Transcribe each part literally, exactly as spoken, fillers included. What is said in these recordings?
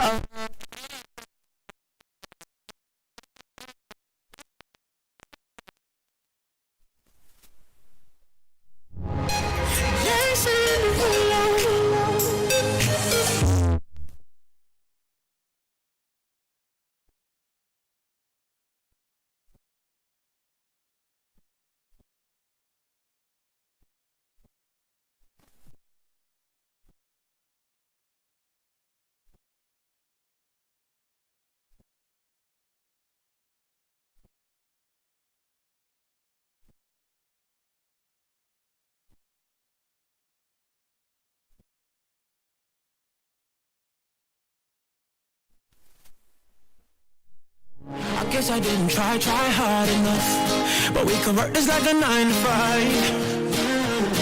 Ah, I guess I didn't try, try hard enough, but we can work this like a nine to five.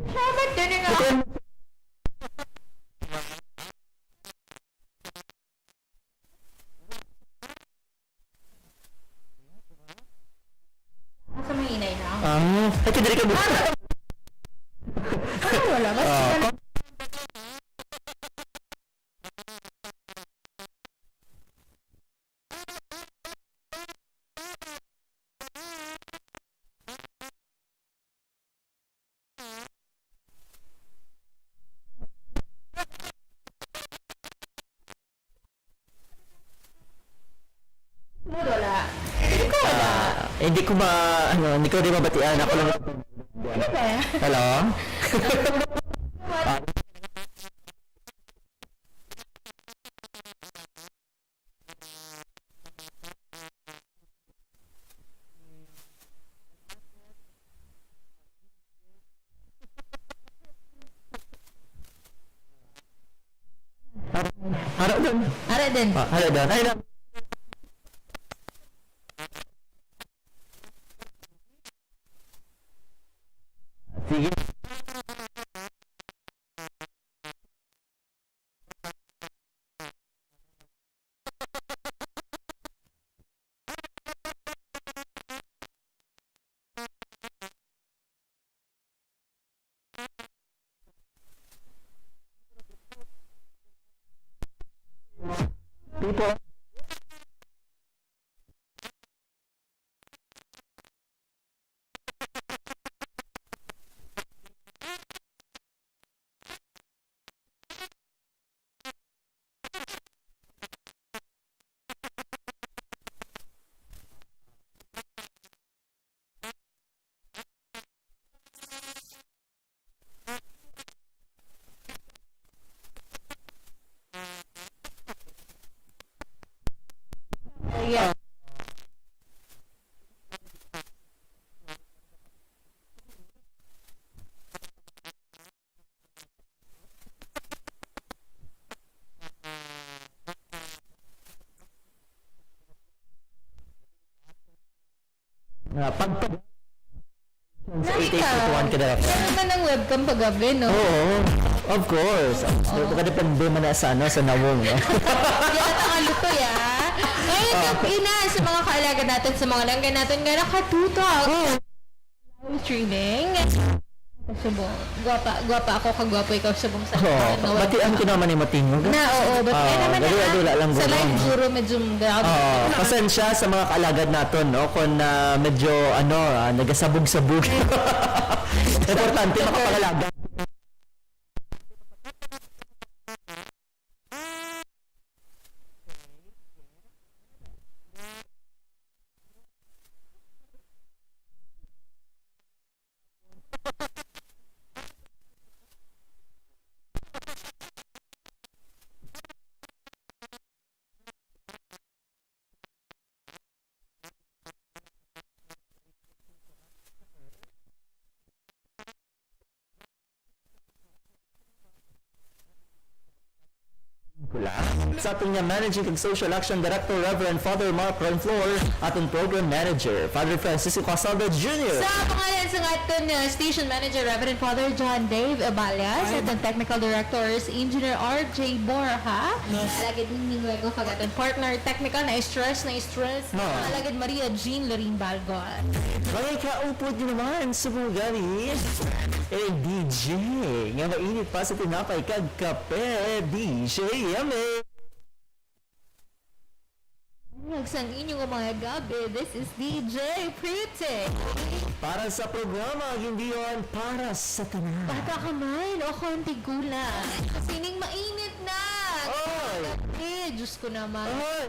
Salamat din nga. Sa may inay na. Ah, ay, diri ka bu- Ah, wala. Mas Ah, Wala. Ikaw, wala. Ah, hindi ko ma-, ano, hindi ko rin mabatian. Ako lang. Ano ba? Hello? Ah. Haro din. Haro din. Ah, haro din. Ay, na. Sige. People. Yeah. Nga, pag, pag, sa Nani ka? eight eight eight one ka dala. Meron na ng webcam pag-abli, no? Oo, of course. So, Oo. Makadepende man na sa, ano, sa nawong, no? Yan ang luto, ya. Ngayon, Ah. Ina, sa mga kaalagad natin, sa mga langga natin nga nakatutok. Oo. Live streaming. Subong. Gwapa, gwapa ako, kagwapo ikaw, subong sa Oo, akin, no? Batian ko naman ni Matingog. Na, oo, batian Ah, naman dali, na. Dali lang, Sa guro. Live, guro, medyo grabe. Oo, pasensya sa mga kaalagad naton, no? Kung, ah, medyo, ano, ah, nagasabog-sabog. Importante, makapangalagad. Sa aton nga Managing kag Social Action Director, Reverend Father Mark Ronflor, aton Program Manager, Father Francisco Casalda Junior. Sa pangalan sa aton nga Station Manager, Reverend Father John Dave Abalias, sa aton Technical Directors, Engineer R J Borja, alagad ning luego kag aton partner technical, na-stress, na-stress, no, alagad Maria Jean Loring Balgon. May kaupod nyo naman sa mga gani. Eh, D J, nga mainit pa sa tinapay kag kape, D J Yummy. Nagsang inyo nga mga gabi, this is D J Pretty. Para sa programa, hindi yon para sa tanan. Bata ka man o konti gula. Kasi ning mainit na. Oy! Gabi, Diyos ko naman. Oy!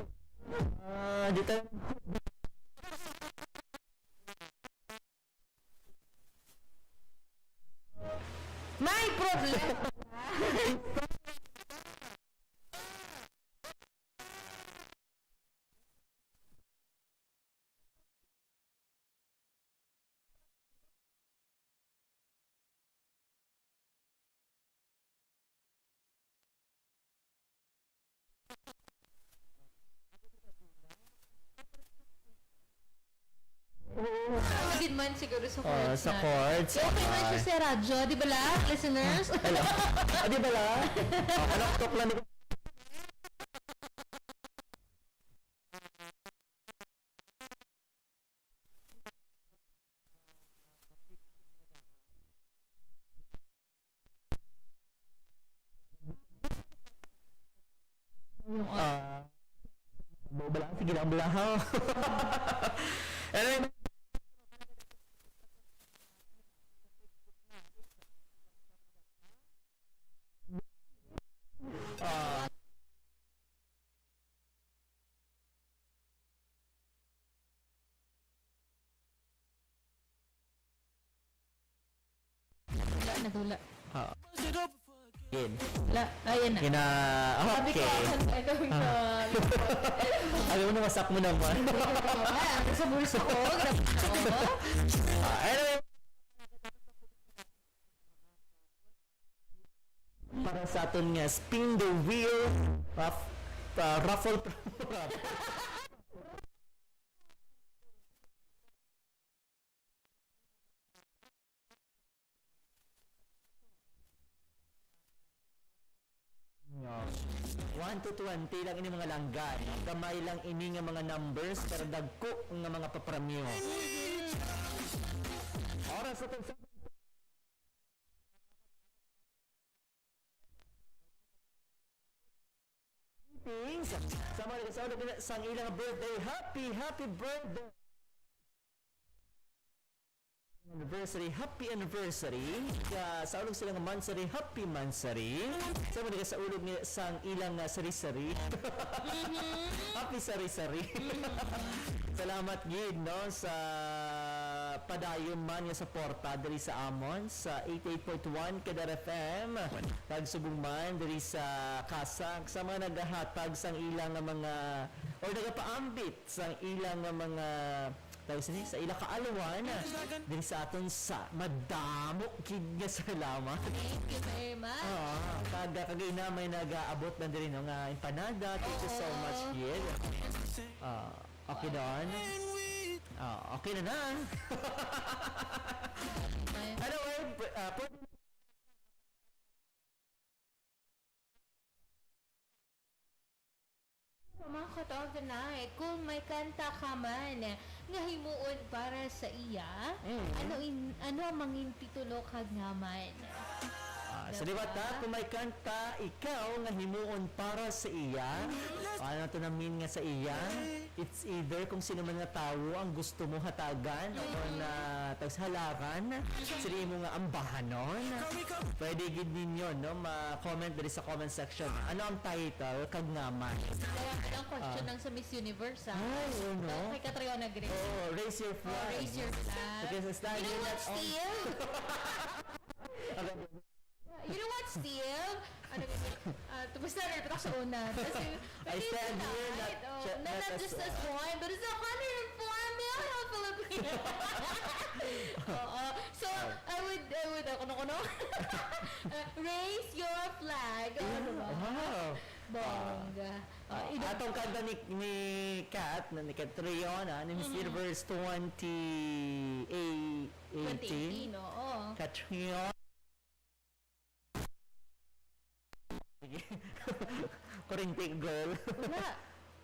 Ah, di tayo May problema. Oo. Gid man siguro sa Ah, chords sa natin. Chords, Okay man siya ah. Sa radyo, di ba la, listeners? Hello. Ah, di ba la? Ah, kalaktok lang. Yung, ah, bala, sige lang, bala, ha? Anyway, ah, Wala, nagwala. Ah. Again. Wala. Ayan na. Gina-, Sabi ko, okay. Ang, ang, ang, Ah. Ano mo na, wasak mo naman. Hindi ko na, wala. Sa bulsa ko, grabe ko. Ah, anyway. Para sa aton nga spin the wheel, raf-, ah, raffle. One to twenty lang ini mga langga, no? Gamay lang ini nga mga numbers, pero dagko nga mga papremyo. Oras sa tag-, Greetings sa mga nagasaulog sang ilang birthday. Happy, happy birthday! Anniversary, happy anniversary. Sa saulog sila nga monthsary, happy monthsary. Sa mga nagasaulog ni, sang ilang, ah, sari-sari. Mm-hmm. Happy sari-sari. Mm-hmm. Salamat gid, no, sa padayon man nga suporta diri sa amon sa eighty-eight point one Kadar F M. Kag subong man diri sa CASAC, sa mga nagahatag sang ilang nga mga, or nagapaambit sang ilang nga mga, tawag sini, sa ila kaalwan, diri sa aton sa madamo gid nga salamat. Thank you very much. Ah, kag, kag ina may nagaabot na diri, no, nga empanada. Thank you so Oo. Much gid. Ah, okay, Don? Ah, okay na na. May Hello, eh, pw-, ah, pwede Pamangkot of the night, kung may kanta ka man nga himuon para sa iya, Mm. ano in-, ano ang mangin titulo kag ngaman? Ah, Diba? Sa liwat, ha, kung may kanta ikaw nga himuon para sa iya, Mm-hmm. ano to namin nga sa iya, it's either kung sino man nga tawo ang gusto mo hatagan o Mm. kung na tagsahalaran, sila imo nga ambahanon. Pwede gid ninyo, no, ma-comment diri sa comment section. Ano ang title kag ngaman? Kaya ang question Ah. lang sa Miss Universe, ah. Ay, oo, no? Kay Catriona Gray. Oo, raise your Oh, flag. Raise your flag. Because it's not You know what, Steve? Okay. You know what, Steve? Ano yun? Ah, tapos na rin, sa una. Kasi, I stand here, not right? Oh, ju-, not not, not as just as one, but as a hundred and four million Filipino. Oo. So, Oh. I would, I would, uh, kuno-kuno. Uh, raise your flag. Oh, Yeah, diba? Wow. Bongga. Ah, Oh, idol- atong kanta ni, ni Kat, na ni Catriona, ni Miss Mhm. Universe twenty eighteen. Twenty eighteen, oo. Catriona. Kurinti, girl. Wala.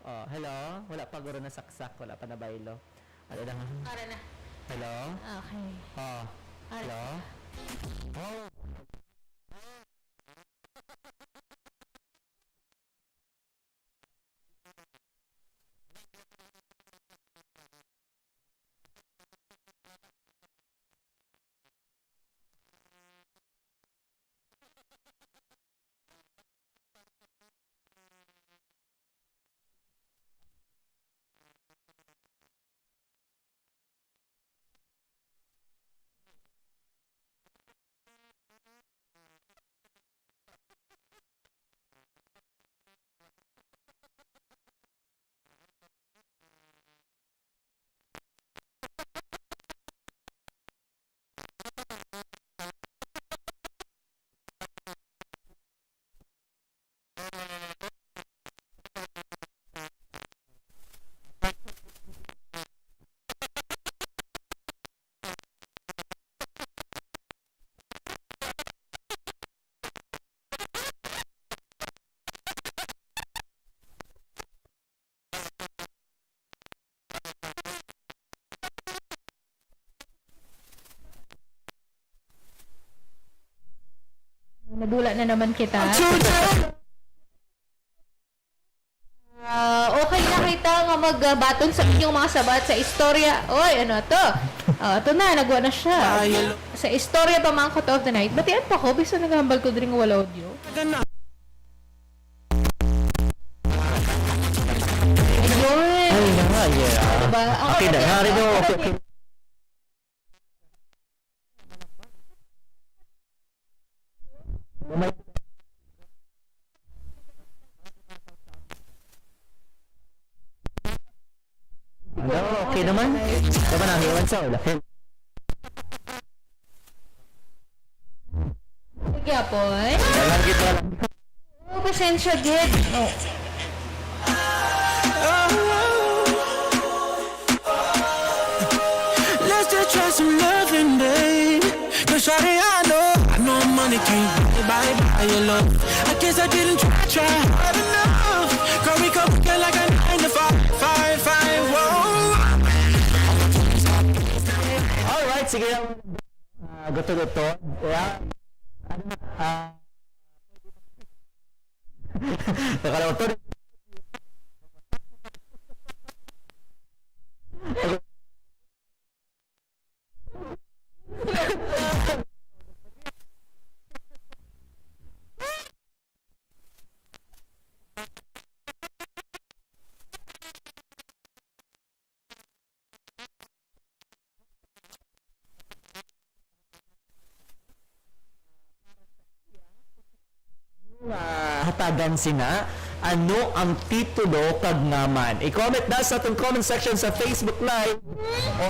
Oh, hello? Wala pa guro nasaksak, wala pa nabaylo. Ano lang? Ara na. Hello? Okay. Oh, Ara. Hello? Oh. Nadula na naman kita. Ah, okay na kita nga magbaton sa inyong mga sabat sa istorya. Oy, ano to? Oh, ito na, nagwa na siya. Sa istorya pamangkot of the night. Batian pa ko, bisan naghambal ko diri nga wala audio. Ayun. Ay, na nga, yeah. Diba? Ang Okay na, audio, narinig mo, ang okay, audio. okay. Ano, okay naman? Diba nang iwan sa ulo? Sige, Apoy. Walang gitna lang. Oh, pasensya gid. Oh. Let's just try some loving, babe. Cause shawty, I know, I know money can't buy, buy, buy your love. I guess I didn't try, try hard enough. Girl, we come together like a nine to five, five, five, whoa. Alright, sige lang. Ah, guto-guto. Yeah. Ano, ah, Nakalauto. Nga hatagan sina, ano ang titulo kag ngaman? I-comment na sa atong comment section sa Facebook Live. O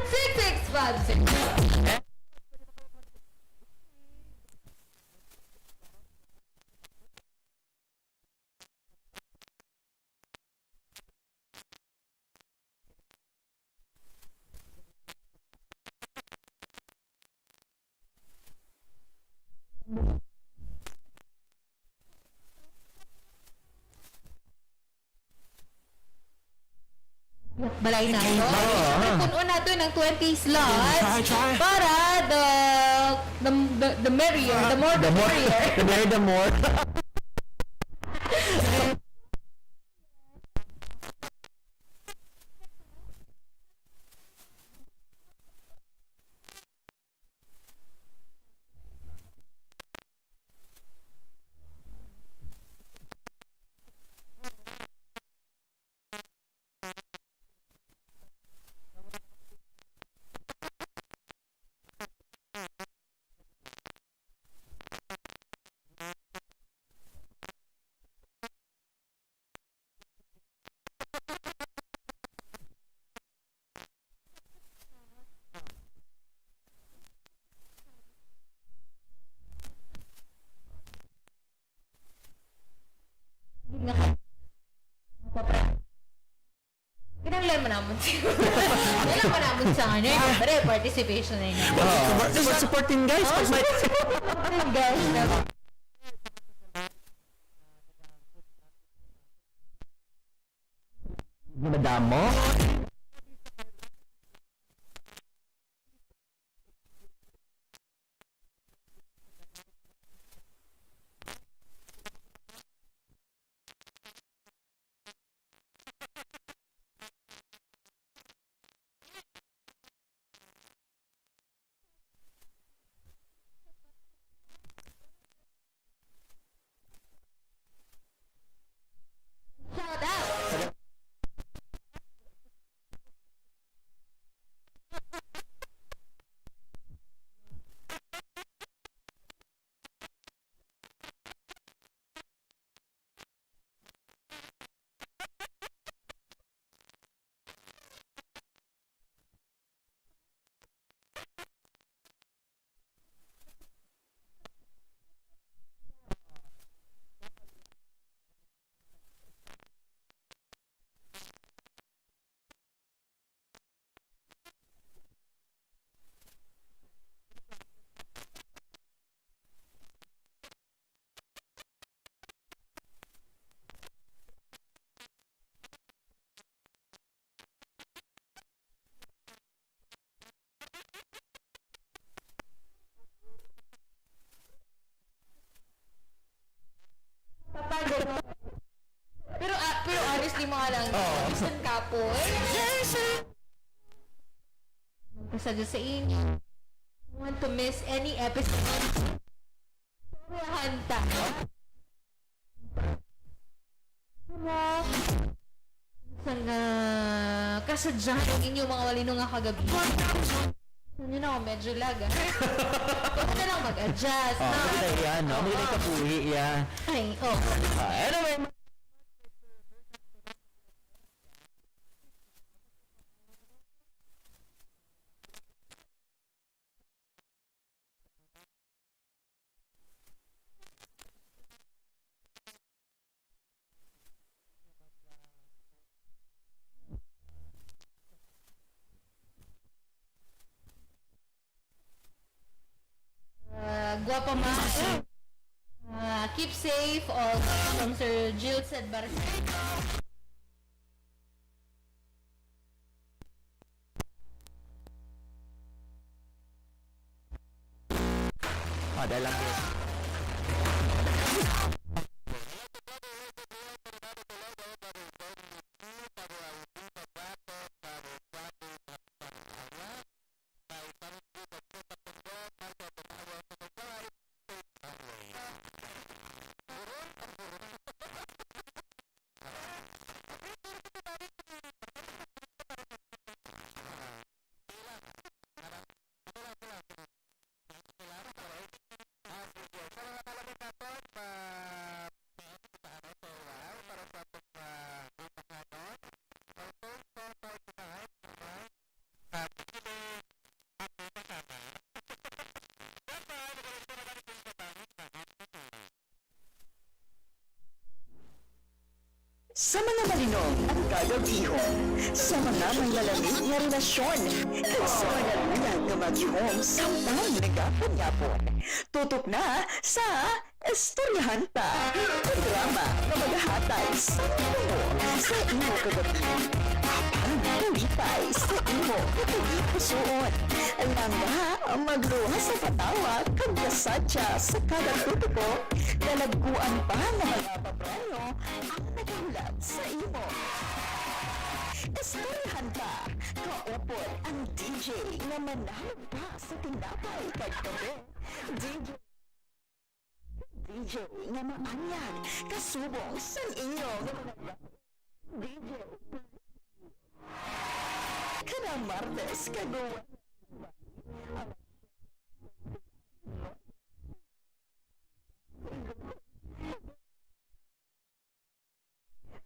Six six five six. Balay na to. Oo, oo. Pun-on nato ng twenty slots para the, the, the, the merrier, the more the The more, merrier. the merrier, the more. Wala man naman siguro. Wala man naman sa ano, eh, syempre, participation na yun. Support, support, supporting, guys. Oh, pag may support, support, guys. Madamo? Shout out! Pero, ah, pero honestly, mga lang, Oo. Bisan kapo, eh, magpasadya sa inyo. Want to miss any episode? Istoryahan ta. Sa nga kasadyahan ang inyong mga malino nga kagabi. Ano na, medyo lag, ah. Huwag na lang mag-adjust, Oh, no? Maganda yan, no? Maganda yung Oo. Kabuhi yan. Ay, oh. Ah, anyway, Uh, guwapa ma. Uh, keep safe, all from Sir Jill said Barca. Ah, dahil lang yun. Sa mga malinong at kagabihon, sa mga may malamig nga relasyon, kag sa mga luyag nga magihom samtang nagapon-yapon. Tutok na sa Istoryahan Ta, programa nga magahatag sang tungo sa imo kagabi. Apan kalipay sa imo katagipusoon. Langga, magluwas sa patawa, kag kasadya sa kada tutuko, dalagkuan pa nga mga papremyo ang nagahulat sa imo. Istoryahan Ta, kaupod ang D J nga manahog pa sa tinapay kag kape. D J D J nga maanyag, kasubong sang inyo nga mga D J. Kada Martes kag Huwebes.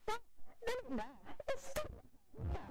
Ta, dali na. Istoryahan Ta.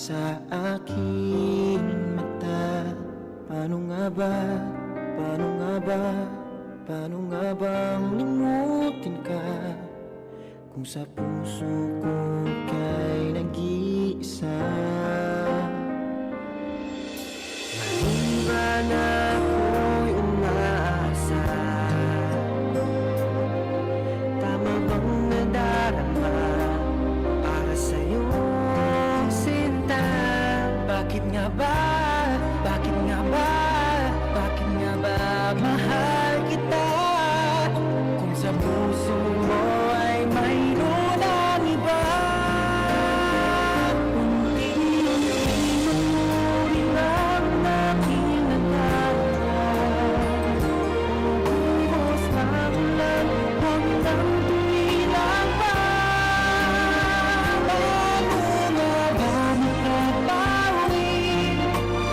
sa aking mata. Paano nga ba, paano nga ba, paano nga bang limutin ka? Kung sa puso ko kay nag-iisa. Ngayon ba na ako'y umaasa? Tama bang nadarama para sa'yo, sinta? Bakit nga ba? Bakit nga ba? Bakit nga ba mahal kita? Kung sa puso mo ay mayroon ang iba, unti-unti na tuloy ang aking nagdala. Ubos na ulan, hanggang tumila pa. Paano nga ba makapawi?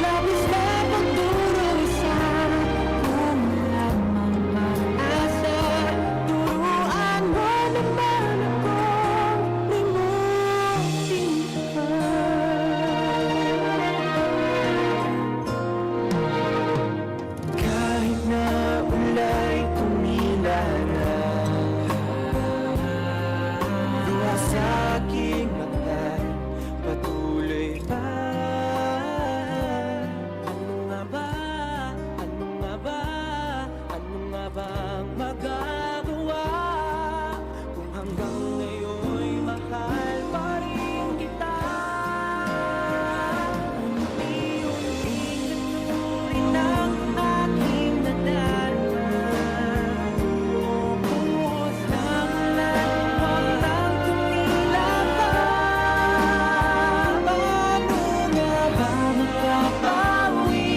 Labis na pagdurusa, kung lamang pag-asa, turuan mo naman akong limutin ka. Kahit na ulay tumila na, luha sa aking mata, patuloy pa. Ano nga ba? Ano nga ba? Ano nga bang magagawa? Kung hanggang ngayon'y mahal pa rin kita, unti-unti na tuloy ang aking nadarama. Ubos na ulan, hanggang tumila pa. Paano nga ba makapawi?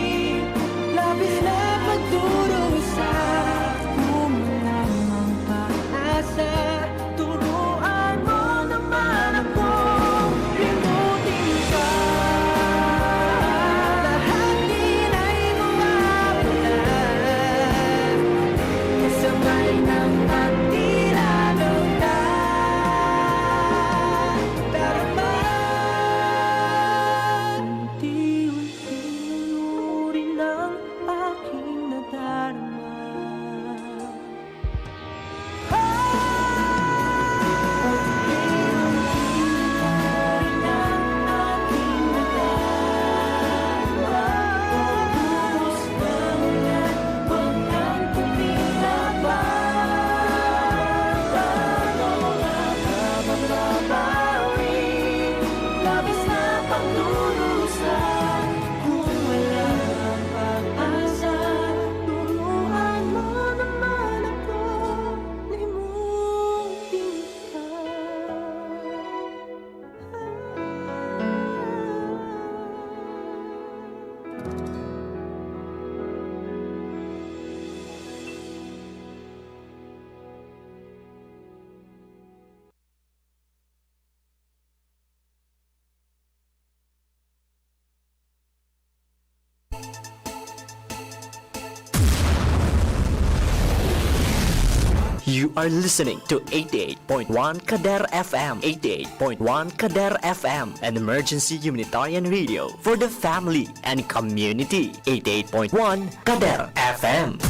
Labis na pagdurusa, kung lamang pag-asa, turuan mo naman akong limutin ka. Lahat din ay mawawala, kasabay ng pagtira ng darama. Unti-unti na luha ang aking nadarama. Kung wala ang pag-asa, turuan mo naman ako limutin ka. You are listening to eighty-eight point one Kader F M. Eighty-eight point one Kader F M, an emergency humanitarian radio for the family and community. Eighty-eight point one Kader F M.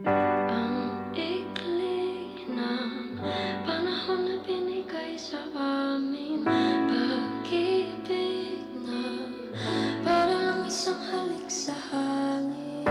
Ang ikli ng panahon na binigay sa amin, pag-ibig na parang isang halik sa hangin.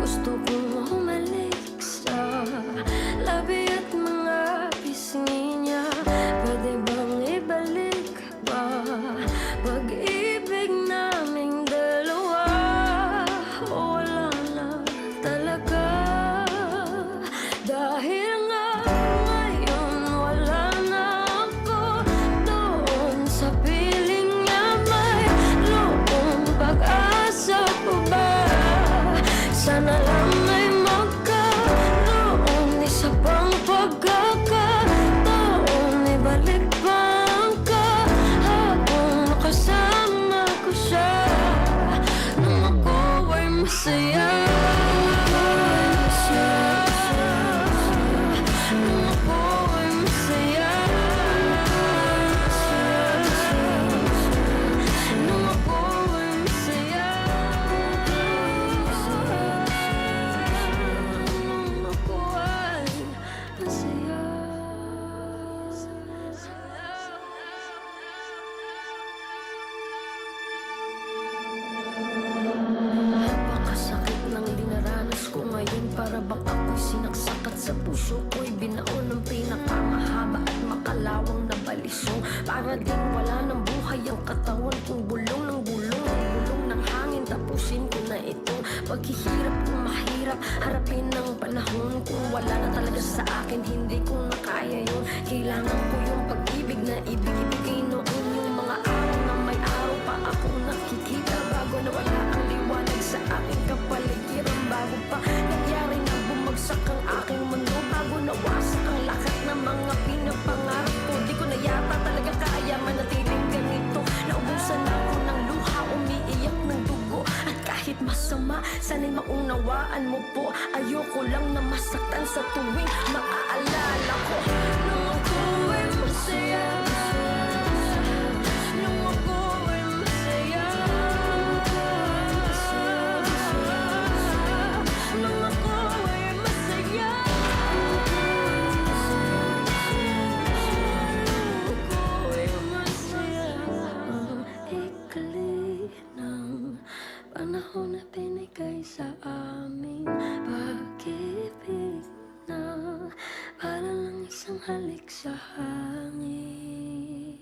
Gusto kong humalik sa labi at mga pisngi niya. Pwede bang ibalik pa? Pag-ibig naming dalawa, wala na talaga. Dahil nga ngayon wala na ako doon sa piling niya, may lubong pag-asa pa ba? Sana lang may magkataon, isa pang pagkakataon, ibalik pa ang kahapon, makasama ko siya. Nung ako'y masaya, nung ako'y masaya, nung ako'y masaya, nung ako'y masaya. Napakasakit ng dinaranas ko ngayon. Para bang ako'y sinaksak at sa puso ko'y binaon ang pinakamahaba at makalawang na balisong. Para ding wala ng buhay ang katawan kong bulong ng bulong, ang bulong ng hangin. Tapusin ko na itong paghihirap kong mahirap harapin ng panahon. Kung wala na talaga sa akin, hindi ko na kaya yun. Kailangan ko yung pag-ibig na ibig-ibigay noon. Yung mga araw na may araw pa ako nakikita, bago nawala ang liwanag sa aking kapaligiran, bago pa nangyari na bumagsak ang aking mundo, bago nawasak ang lahat ng mga pinapangarap ko. Di ko na yata talaga kaya manatiling ganito. Naubusan ako ng luha, umiiyak ng dugo. At kahit masama, sana'y maunawaan mo po. Ayoko lang na masaktan sa tuwing maaalala ko. Nung ako'y masaya, nung ako'y masaya, nung ako'y masaya, nung ako'y masaya. Ikli ng panahon na binigay sa aming pag-ibig na para lang isang halik sa hangin.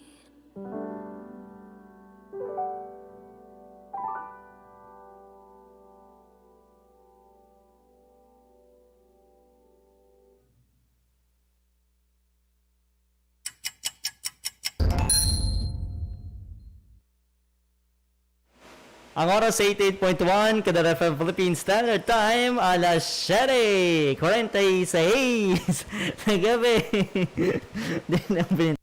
Ang oras, eighty-eight point one Kadar F M Philippine Standard Time, alas siyete cuarenta y seis na gabi. Di na pin-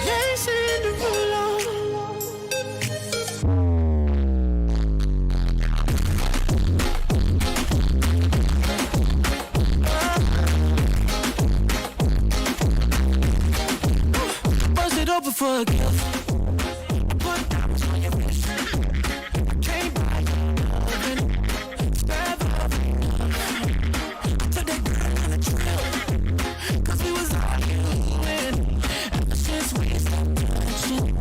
Jason Derulo. Bust it open for a gift. Put diamonds on your wrist. I can't buy you loving. Spare the loving. I took that girl on a trip. 'Cause we was arguing. Ever since we stopped touching.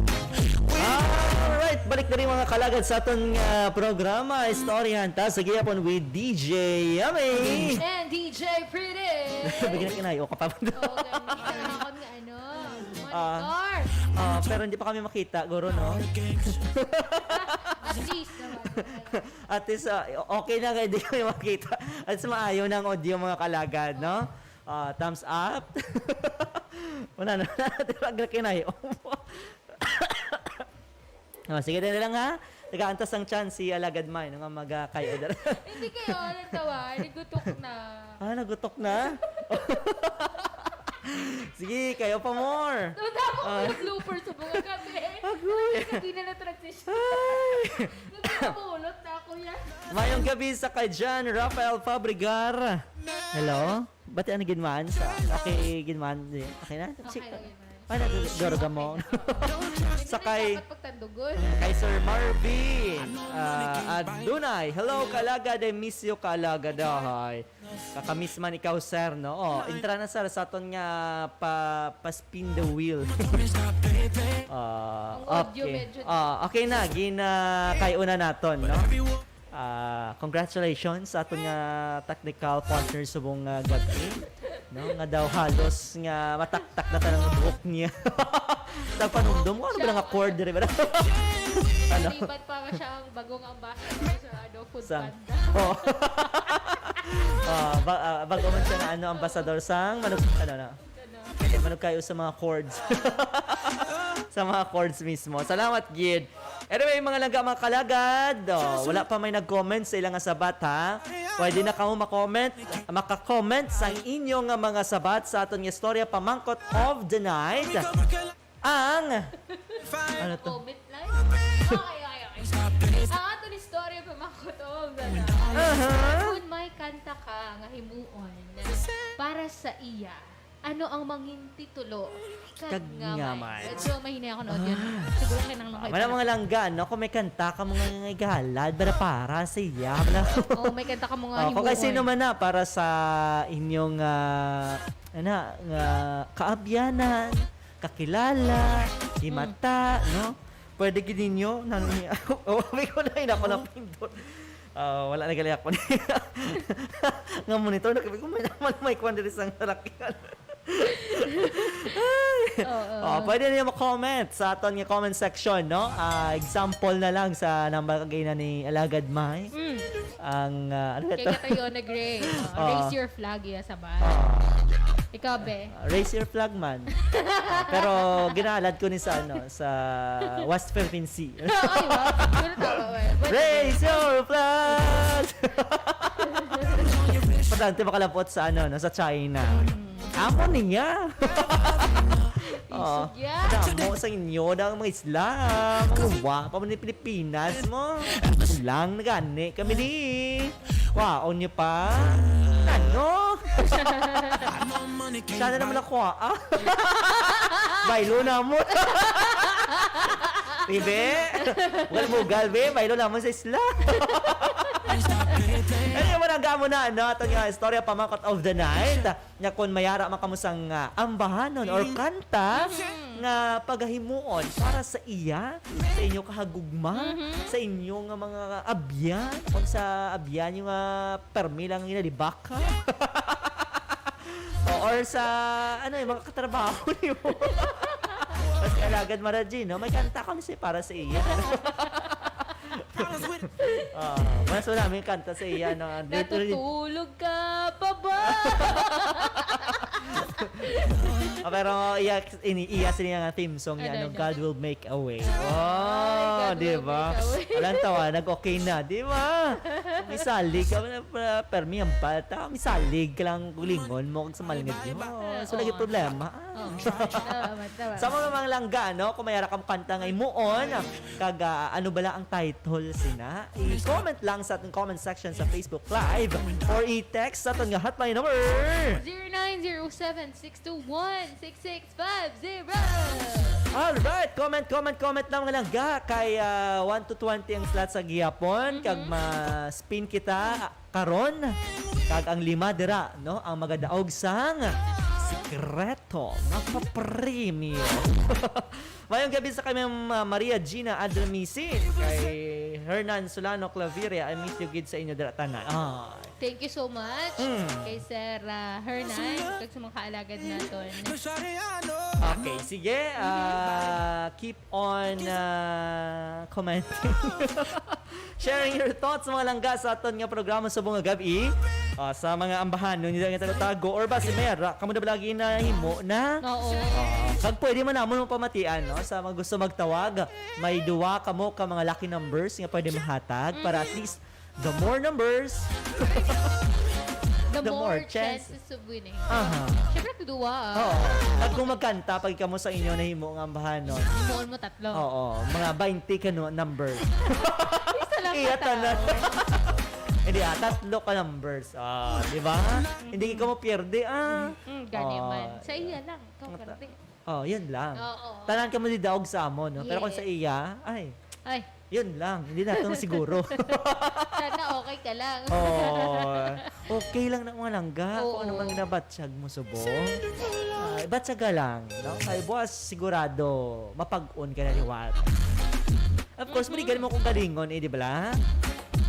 Alright, balik na rin, mga kalagad, sa aton nga programa, Istoryahan Ta sa Gihapon with D J Yummy. And D J Pretty. Bigyan na kinayo ka pa. Oo, ganun. Ako nga, ano, Ah, monitor. Ah, pero hindi pa kami makita, guro, no? At least naman. At least, ah, okay na kay di kami makita. At least maayo na ang audio, mga kalagad, no? Ah, thumbs up. Wala na. Wala na kinayo. Oh, sige din na lang, ha. Tagaan ta sang chance si Alagad May, no, nga mag, ah, kayo dira. Hindi kayo, ano tawa, nigutok na. Ah, nagutok na? Sige, kayo pa more. Tawag ako Ah. ng blooper sa mga gabi. Agoy. Hindi na na-transition. Ay. Nagpapulot na ako yan. Mayong gabi sa kay John Rafael Fabregar. Hello? Ba't ano ginman sa? Okay, ginman. Di. Okay na? Okay, Sige. okay na. Ay, nag-, dorga mo. Hindi Sa na kay dapat pagtandugon. Kay Sir Marvin, ah, Dunay, hello, kaalagad. I miss you, kaalagad. Ay, kakamiss man ikaw, sir, no? Oh, intra na, sir, sa aton nga pa, pa spin the wheel. Ah, Ang audio okay. medyo Ah, okay na, gin ah, kay una naton, no? Ah, congratulations sa aton nga technical partner subong nga gabi, no? Nga daw halos nga mataktak na tanan ang buhok niya. Nagpanumdom ko, ano ba nga chord diri ba? Ano? Lipat pa ba siya ang bagong ambassador sa, ano, food Sa panda? Oh. Ah, ba, ah, bago man siya nga, ano, ambasador sang manug, ano na. Ano? Manug kayo sa mga chords. Sa mga chords mismo. Salamat, gid. Anyway, mga langga, mga kalagad, oh, wala pa may nag-comment sa ilang sabat, ha? Pwede na kamo ma-comment, maka-comment sa inyong mga sabat sa aton nga istorya pamangkot of the night. Ang ano to? Comment lang. Okay, okay, okay. Ang aton istorya pamangkot of the night. Aha. Kung may kanta ka nga himuon para sa iya, ano ang mangin titulo? Kag Kag ngamay. ngamay. Medyo mahinay ako na audio. Ah. Siguro kailangan lang Ah, kayo wala pala. mga langga, no? Kung may kanta ka mga nga igalad, para para sa iya. Wala. Oh, may kanta ka mga Oh, kung kay himuon. sino man na, para sa inyong, ah, ana, nga kaabyanan, kakilala, Mm. himata, no? Pwede gid ninyo, nang, oh, may ko na, ina ko lang pindot. Ah, wala na gali ako. Nga monitor, nakita ko may naman may kwan diri sa sarakyan. Oo. Oh, pwede niyo ma-comment sa aton nga comment section, no? Ah, example na lang sa number kagina ni Alagad May. Mm. Ang, ah, ano ba Kay to? Catriona Gray. Oh, Oh. Raise your flag, iya sa ba? Oh. Ikaw, be? Ah, raise your flag, man. Ah, pero ginalad ko ni sa, ano, sa West Philippine Sea. Ay, wow. Pero tama, well, but Raise your flag! Padante makalapot sa, ano, no, sa China. Mm. Amo niya. Oo. Isog ya. Damo sa inyo na ang mga isla. Mga wa pa man ni Pilipinas mo. Lang na gani kami ni. Kwaon niyo pa? Ano? Siya na naman ako, ah. Baylo na mo. Bibi, bugal-bugal, be. Baylo na mo sa isla. Anyway, manangga mo na, no? Ato nga istorya, pamangkot of the night. Nga kung mayara man kamo sang, ah, ambahanon or kanta Mhm. nga pagahimuon para sa iya, sa inyo kahagugma, Mhm. sa inyo nga mga abyan, kung sa abyan yung, ah, permi lang ginalibak. O, or sa, ano, yung mga katrabaho niyo. Mas kalagad, Mara Jean, no? May kanta kami si para sa iya. Ah, mas wala may kanta sa iya, no? Natutulog ka pa ba? Ah, pero iya, ini, iya sila nga theme song niya, Ano, ano, ano? God Will Make a Way. Ay, Oh, God di Will ba? Make a Way. Walang tawa, nag-okay na, di ba? Misalig ka na, pa- permi ang bata, misalig ka lang gulingon mo kag sa malingad mo. Oo. So, lagi problema. Oo. Tama, tama. Sa mga mga langga, no? Kung may ara kang kanta nga imuon, kag, ah, ano bala ang title sina? I-comment lang sa ating comment section sa Facebook Live or i-text sa ating hotline number. Zero nine zero seven six two one six six five zero. Alright, comment, comment, comment lang mga langga kay, ah, one to twenty ang slot sa gihapon, kag Mhm. ma-spin kita karon, kag ang lima dira, no, ang magadaog sang sikreto nga papremyo. Mayong gabi sa kay Ma'am, ah, Maria Gina Adramisi, kay Hernan Solano Claveria, I miss you gid sa inyo dira tanan. Ah. Thank you so much Mm. kay Sir, ah, Hernan, kag sa mga kaalagad naton. Okay, sige. Mhm. Ah, keep on, ah, commenting. Sharing your thoughts, mga langga, sa aton nga programa subong nga gab-i. Ah, sa mga ambahanon, hindi lang tago-tago, or basi may ara, kamo na ba lagi na himo na? Oo. Ah, kag pwede man namon mapamatian, no? Sa mga gusto magtawag, may duwa kamo ka mga lucky numbers nga pwede mahatag para at least the more numbers, The the more more chances. chances of winning. Aha. Siyempre, duwa, ah. Oo. At kung magkanta, pag kamo sa inyo nahimo nga ambahanon. Himuon mo tatlo. Oo, mga twenty ka no, number. Isa lang Iya, ka tao. tanan. Hindi, ah, tatlo ka numbers. Ah, di ba? Hindi ka mo pierde, ah. Mm, gani Oh. man. Sa iya lang. Ikaw, Mata- pwerte. Oh, yun lang. Oo. Tanan ka mo di daog sa amo, no? Pero kung sa Yes. iya, ay. Ay. Yun lang, hindi natin siguro. Sana okay ka lang. Oh, okay lang na mga langga. Kung Oo. Ano mang nabatyag mo, subong. Ah, batyaga lang, no? Kay buwas sigurado mapag-on ka na liwat. Of course, maligan mo kung galingon, eh, di ba?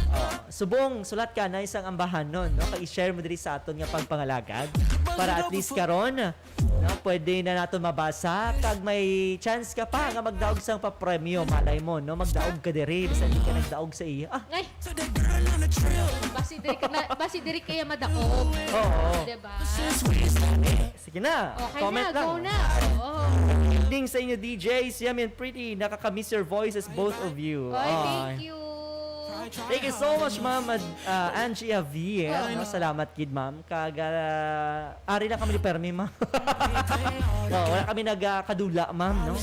Oh, subong, sulat ka na isang ambahanon, no? Kay i-share mo diri sa aton nga pagpangalagad para at least karon, no, pwede na naton mabasa kag may chance ka pa nga magdaog sang papremyo, malay mo, no, magdaog ka diri bisan di ka nagdaog sa iya. Ah, Ay, basi diri ka na, basi diri kaya madaog. Oo. Diba? Sige na. Okay Comment na, lang. Go na. Oo. Evening sa inyo, D Js. Yummy and pretty. Nakaka-miss your voices, both of you. Ay, Ay. Thank you. Thank you so much, Ma'am uh, Angie Javier. No? Salamat gid, ma'am. Kag uh, ari lang kami ni Permi, ma'am. No, wala kami nagkadula, ma'am, no?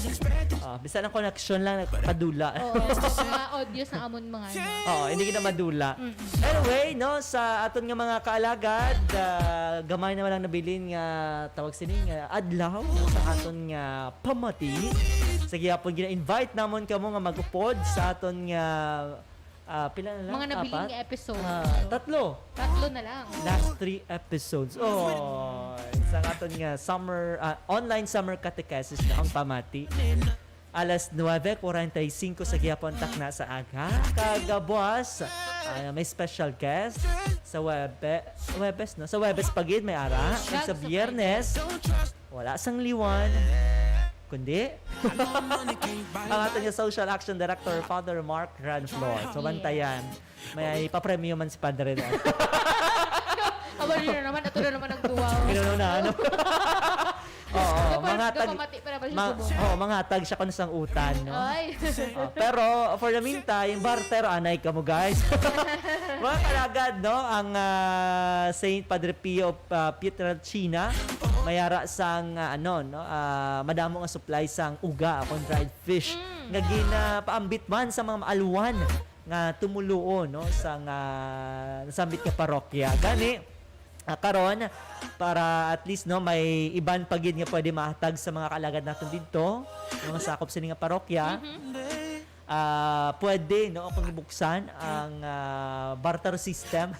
Ah, bisan ang connection lang nagkadula. Oo, mga audios na amon mga ano. Oo, hindi kita madula. Anyway, no, sa aton nga mga kaalagad, ah, gamay naman lang nabilin nga tawag sini nga adlaw, no, sa aton nga pamati. Sige, apon gina-invite namon kamo nga mag-upod sa aton nga ah, pila na lang? Mga nabilin Apat? Nga episode. Ah, tatlo. Tatlo na lang. Last three episodes. Oh, sa aton nga summer ah, online summer catechesis na ang pamati. Alas nuebe kuwarenta y singko sa gihapon takna sa aga. Kagabuas, ah, may special guest sa Webe, Webes, no? Sa Webes pa gid may ara. Kag sa Biyernes, wala sang liwan. Kundi, ang aton nga Social Action Director, Father Mark Ranflor. So, bantayan. May papremyo man si Padre na. Aba, yun na naman. Ato na naman ang duwa. Gano'n na, ano? Oo, Kapag mga tag... kapamati pa na ba siya Ma- subong? Oo, mga tag siya kung sang utan, no? Ay. Oh, pero for the meantime, barter anay kamo, guys. Mga kalagad, no, ang ah, Saint Padre Pio uh, Pietrelcina mayara sang ah, ano, no, ah, madamo nga supply sang uga akon dried fish nga ginapaambit man sa mga maalwan nga tumuluo, no, sang ah, nasambit nga parokya. Gani, ah, karon, para at least, no, may iban pa gid nga pwede mahatag sa mga kaalagad naton didto, mga sakop sini nga parokya. Ah, pwede, no, kung ibuksan ang ah, barter system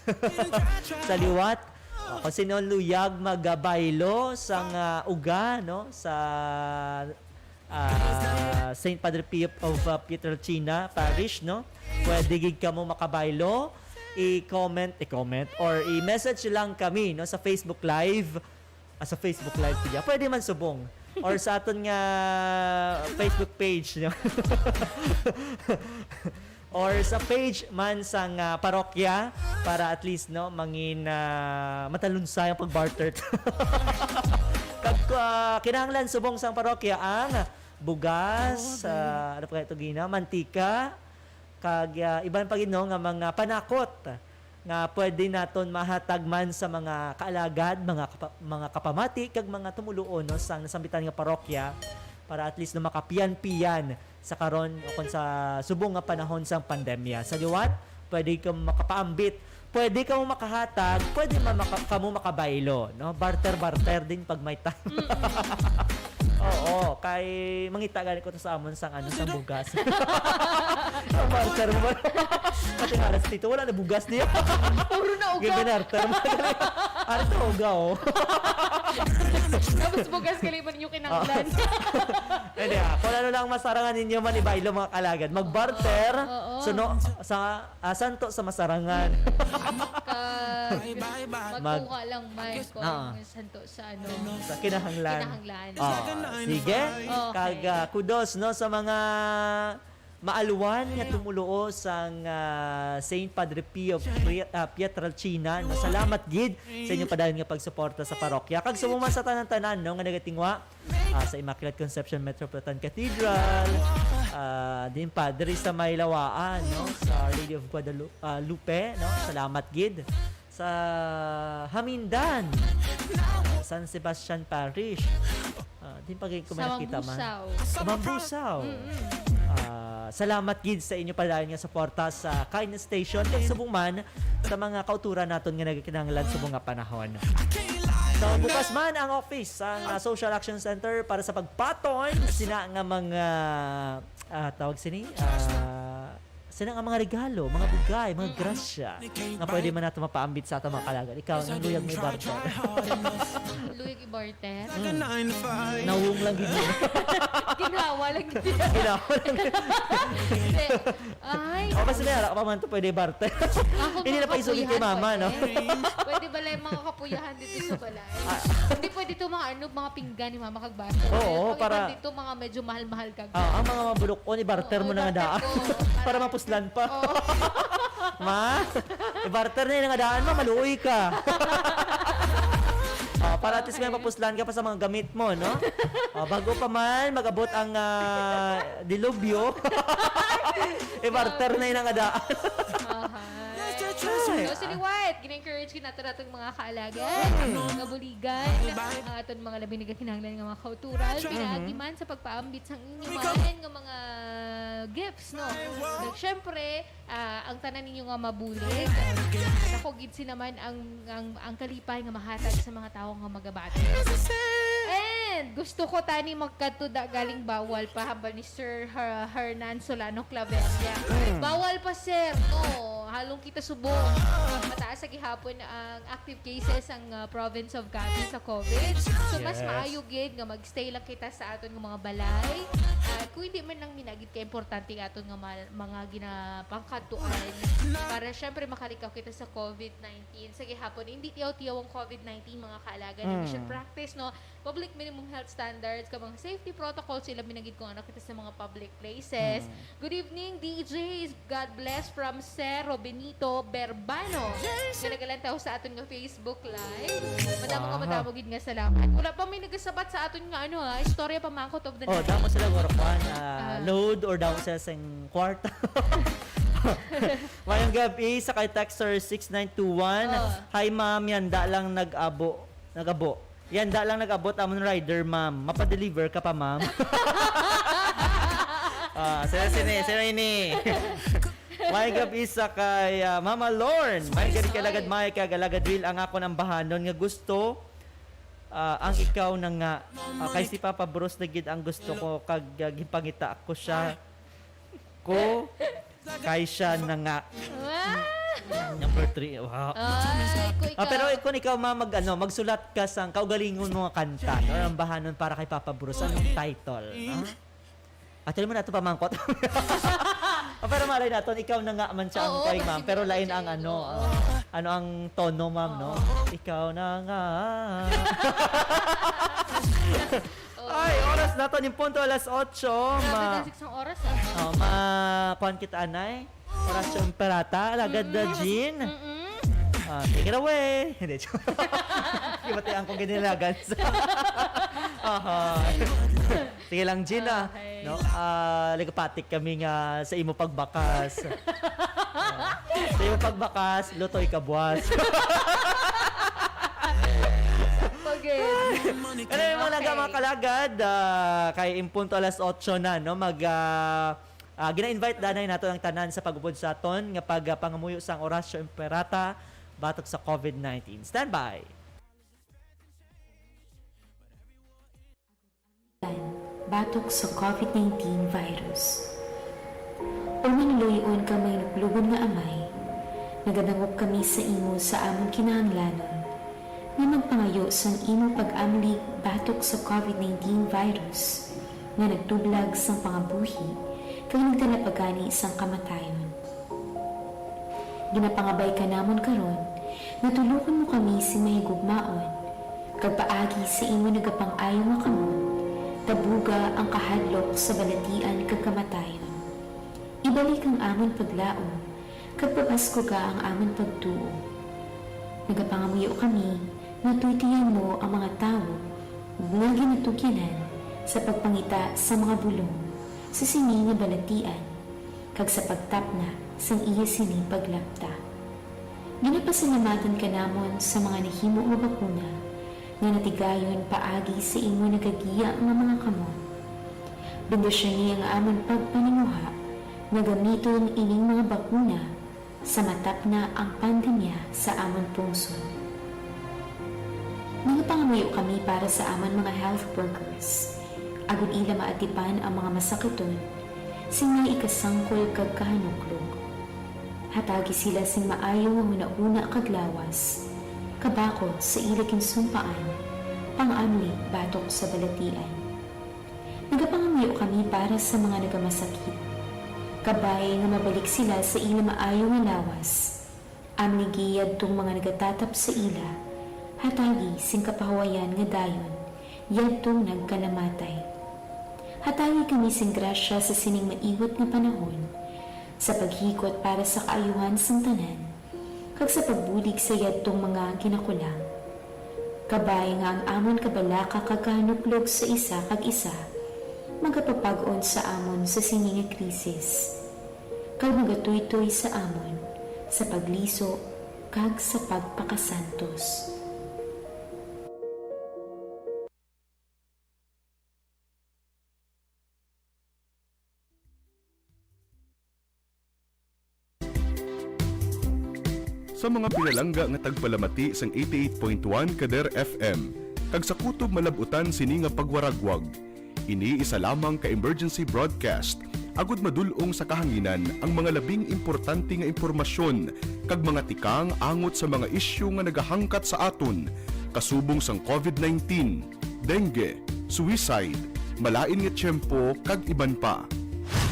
sa liwat. Ah, kung sino luyag magabaylo sang ah, uga, no, sa ah, Saint Padre Pio of ah, Pietrelcina Parish, no, pwede gid kamo makabaylo. I-comment, i-comment, or i-message lang kami, no, sa Facebook Live. Ah, sa Facebook Live, sige. Pwede man subong. Or sa aton nga Facebook page, no? Or sa page man sang ah, parokya para at least, no, mangin ah, matalunsay ang pag-barter. Kag ah, kinahanglan subong sang parokya ang bugas, ah, ano pa ito gina, mantika, kag ah, iban pa gid, no, nga mga panakot nga pwede naton mahatag man sa mga kaalagad, mga kapa- mga kapamati kag mga tumuluo, no, sang nasambitan nga parokya para at least, no, makapiyan-piyan sa karon o kung sa subong nga panahon sang pandemya. Sa liwat, pwede kamo makapaambit, pwede kamo makahatag, pwede man maka, kamo makabaylo, no? Barter-barter din pag may time. Oo, kay mangita gani ko to sa amon sang ano, sang bugas. Ang barter mo ba? Pati nga alas tito, wala na bugas niya. Puro na uga. Gibinarter mo. Ano to, uga, oh? Tapos bugas ka liman yung kinanglan. Hindi ah, kung ano lang masarangan ninyo man ibaylo mga kalagad. Mag-barter, Oo. suno, sa ah, santo sa masarangan. Kag Mag- magkuha lang man kung Ah. santo sa ano. Sa kinahanglan. Kinahanglan. Ah, sige. Okay. Kag ah, kudos, no, sa mga maalwan nga tumuluo sang ah, Saint Padre Pio Pri- ah, Pietrelcina. No? Salamat gid sa inyong padayon nga pagsuporta sa parokya. Kag sa mga sa tanan-tanan, no, nga nagatingwa ah, sa Immaculate Conception Metropolitan Cathedral, ah, din pa diri sa may Lawaan, no, sa Lady of Guadalupe, ah, Lupe, no. Salamat gid sa Hamindan, ah, San Sebastian Parish. Ah, din pa gid ko may Sa nakita man. Mambusaw. Sa Mambusaw. Ah, salamat gid sa inyo padayon nga suporta sa Kindness Station kag subong man sa mga kauturan naton nga nagakinahanglan subong nga panahon. So, bukas man ang office sang ah, Social Action Center para sa pagpaton sina nga mga ah, tawag sini ah, Sina nga mga regalo, mga bugay, mga grasya nga pwede man nato mapaambit sa atong mga kalagad? Ikaw, nang luyag may barter. Luyag i-barter. Nawong lang gid. Ginhawa lang gid. Kailangan lang. Hindi. Ay. O, basta may ara ka pa man to, pwede barter. Ako, Hindi na mga pa isugid kay kapuyahan, mama, no? pwede. Pwede ba lang mga kapuyahan dito sa balay? Hindi pwede to mga ano, mga pinggan ni mama kag baso. Oo, Pag para iban dito, mga medyo mahal-mahal kag Ah, ang mga mabulok-on, i-barter mo Oo, na nga daan. i-barter ko. Para mapuslan pa. Oo. Ma, i-barter na yung nga daan mo, maluoy ka. Ah, para at least may mapuslan ka pa sa mga gamit mo, no? Ah, bago pa man, mag-abot ang ah, dilubyo. I-barter na yung nga daan. Ahay. Ay. So, sini White, gina-encourage kita nato natong mga kaalagad, mga buligan, ang aton mga labi nagakinahanglan nga mga kauturan, pinaagi man sa pagpaambit sang inyo man nga mga gifts, no? Like, syempre, ah, ang tanan ninyo nga mabulig, ako gid si naman ang, ang, ang kalipay nga mahatag sa mga tawo nga magabati. And gusto ko tani magkatuda galing bawal pa, hambal ni Sir Her- Hernan Solano Claveria. Bawal pa, sir. No, halong kita subong. Mataas sa gihapon ang active cases ang ah, province of Cavite sa COVID. So, mas Yes. maayo gid nga mag-stay lang kita sa aton nga mga balay. At kung hindi man lang minagit ka importante aton nga mal- mga ginapangkatuan para syempre makalikaw kita sa COVID nineteen. Sa gihapon, hindi tiyaw-tiyaw ang COVID nineteen, mga kaalaga. Mm. We should practice, no? Public minimum health standards, ka mga safety protocols, sila minagit kung ano kita sa mga public places. Good evening, D Js. God bless from Cerro Benito Berbano. Nga nagalantaw sa aton nga Facebook Live. Madamo nga, madamo gid nga salamat. Wala pa may nagasabat sa aton nga ano ha, istorya pamangkot of the Oh, night. Damo sila guro kwan, ah, load or damo sila sing kwarta. Mayong gabi sa kay texter six nine two one. Oh. Hi ma'am, yanda lang nag-abo. Nag-abo. Yanda lang nag-abot amon rider, ma'am. Mapa-deliver ka pa, ma'am? Ah, sila sini, sila ini. May gabi sa kay ah, Mama Lorne. May gabi kay Alagad May, kay Alagad Will, ang akon ang bahanon nga gusto ah, ang ikaw na nga. Ah, kay si Papa Bruce na gid ang gusto ko kag ah, gipangita ako siya. Ko kay siya na nga. Wow! Number three. Wow. Ay, kung ikaw. Ah, pero kung ikaw ma mag ano, magsulat ka sang kaugalingon mo nga kanta or ang bahanon para kay Papa Bruce, anong title? Ah? Actually mo na ito pamangkot. Ah, pero malay naton, ikaw na nga man siya ang Oo, kay kasi ma'am. Pero hindi lain ako ang siya, ano, oo. ah, ano ang tono, ma'am, no? Ikaw na nga. Ay, oras naton, yung punto alas otso. Grabe Ma na six ang oras ah. Oh, ma kuan kita anay. Oras yung perata, lagad na Jean. Mm-mm. Ah, take it away. Hindi, joke. Kimatian ko ginilagan sa Aha. Sige lang, Jean, ah. Okay. No? Ah, ligapatik kami nga sa imo pagbakas. Ah, sa imo pagbakas, lutoy ka buwas. Okay. Ano yung mga Okay. mga kalagad? Ah, kay impunto alas otso na, no? Mag, ah, ah, gina-invite danay nato ang tanan sa pag-upod sa aton nga pagpangamuyo sang Oratio Imperata batok sa COVID nineteen. Standby! Batok sa COVID nineteen virus. O manluy-on kag mahinuplugon nga Amay, nagadangop kami sa imo sa amon kinahanglanon nga magpangayo sang imo pag-amlig batok sa COVID nineteen virus nga nagtublag sang pangabuhi kag nagdala pa gani sang kamatayon. Ginapangabay ka namon karon nga tulokon mo kami sing mahigugmaon, kag paagi sa imo nagapang-ayo nga kamot, tabuga ang kahadlok sa balatian kag kamatayon. Ibalik ang amon paglaom, kag pabaskuga ang amon pagtuo. Nagapangamuyo kami nga tutihan mo ang mga tawo nga ginatugyanan sa pagpangita sa mga bulong sa sini nga balatian kag sa pagtapna sang iya sini paglapta. Ginapasalamatan ka namon sa mga nahimo nga bakuna nga natigayon paagi sa imo nagagiya nga mga kamot. Bendisyoni ang amon pagpaninguha nga gamiton ining mga bakuna sa matapna ang pandemya sa amon pungsod. Nagapangamuyo kami para sa amon mga health workers, agud ila maatipan ang mga masakiton sing may ikasangkol kag kahanuklog. Hatagi sila sing maayo nga hunahuna kag lawas, kabakod sa ila ginsumpaan, pang-amlig batok sa balatian. Nagapangamuyo kami para sa mga nagamasakit. Kabay nga mabalik sila sa ila maayo nga lawas. Amligi yadtong mga nagatatap sa ila, hatagi sing kapahuwayan nga dayon yadtong nagkalamatay. Hatagi kami sing grasya sa sining maiwat nga panahon, sa paghikot para sa kaayuhan sang tanan, kag sa pagbulig sa yadtong mga ginakulang. Kabay nga ang amon kabalaka kag kahanuklog sa isa kag isa magapapag-on sa amon sa sini nga krisis, kag magatuytoy sa amon sa pagliso kag sa pagpakasantos. Sa mga pinalangga nga tagpalamati sang eighty-eight point one Kader F M, kag sa kutob malab-utan sini nga pagwaragwag, ini isa lamang ka emergency broadcast, agud madul-ong sa kahanginan ang mga labing importante nga impormasyon kag mga tikang angot sa mga isyu nga nagahangkat sa aton, kasubong sang covid nineteen, dengue, suicide, malain nga tiyempo, kag iban pa.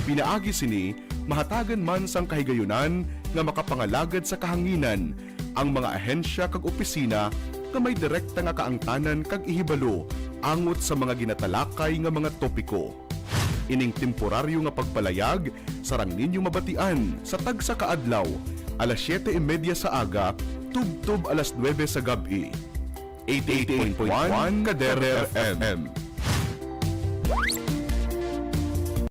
Pinaagi sini, mahatagan man sang kahigayunan nga makapangalagad sa kahanginan ang mga ahensya kag opisina nga may direkta nga kaangtanan kag ihibalo angot sa mga ginatalakay nga mga topiko. Ining temporaryo nga pagpalayag sarang ninyo mabatian sa tagsa ka adlaw, alas siyete y media sa aga tubtob alas nuebe sa gab-i. Eighty-eight point one Kader F M.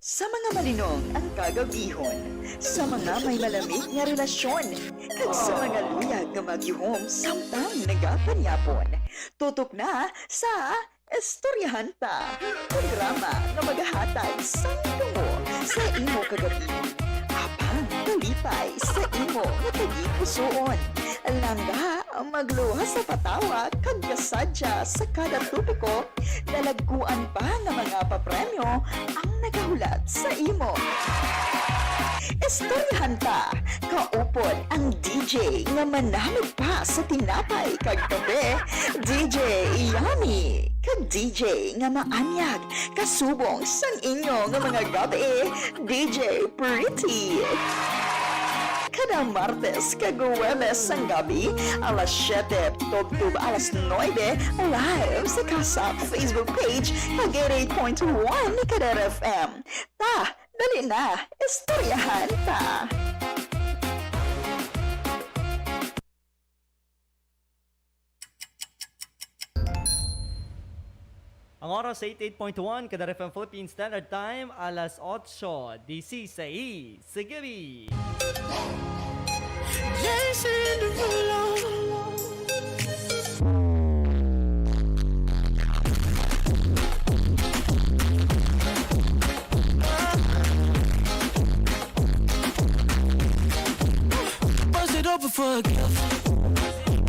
Sa mga malinong ang kagabihon, sa mga may malamig nga relasyon, kag sa mga luyag nga magyuhom samtang nagapanyapon. Tutok na sa Istoryahan Ta, programa nga magahatag sang tungo sa imo kagabi, apang kalipay sa imo nga tagipusoon. Langga, magluwas sa patawa kag kasadya sa kada topiko, dalagkuan pa nga mga papremyo ang nagahulat sa imo. Istoryahan Ta, kaupod ang D J nga manamig pa sa tinapay kag kape, D J Yummy, kag D J nga maanyag kasubong sang inyo nga mga gab-i, D J Pretty. Kada Martes kag Huwebes sang gabi, alas siyete tubtob alas nuebe, live sa Kasap Facebook page kag eighty-eight point one Kader F M. Ta, dali na, istoryahan ta! Ang oras sa eighty-eight point one Kader F M Philippine Standard Time, alas otso dieciséis sa gabi. Bust it open for a gift.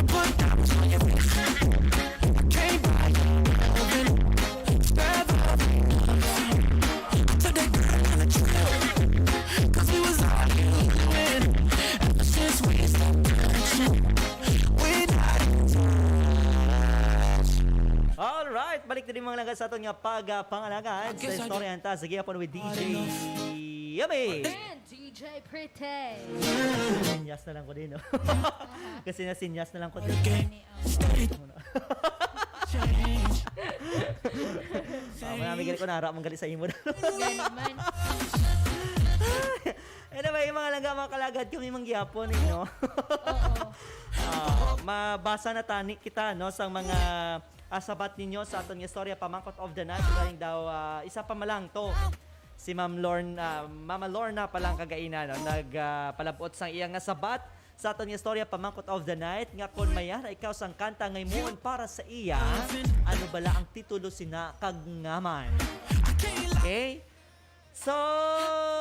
Put diamonds on your wrist. Can't buy you loving. Spare the love. Took that girl on a trip. Cause we was arguing. Ever since we stopped touching, we not in touch. Alright, balik na din mga langga sa aton nga pagpangalagad sa Istoryahan Ta sa gihapon with D J Yummy. And D J Pretty. Sinyas na lang ko din, no? Kasi na sinyas na lang ko din. Ah, marami gali ko nara mong gali sa imo. Gani man. Anyway, mga langga, mga kalagad, kami manggihapon, eh, no? Oo. Ah, mabasa na tani kita, no, sang mga, ah, sabat ninyo sa aton nga istorya, Pamangkot of the Night. Galing daw, ah, isa pa malang to. Si Ma'am Lorna, Mama Lorna pa lang kagaina, no, nag, ah, palabot sang iya nga sabat sa aton nga istorya, Pamangkot of the Night, nga kon mayara ikaw sang kanta nga himuon para sa iya, ano bala ang titulo sina kag ngaman? Okay? So,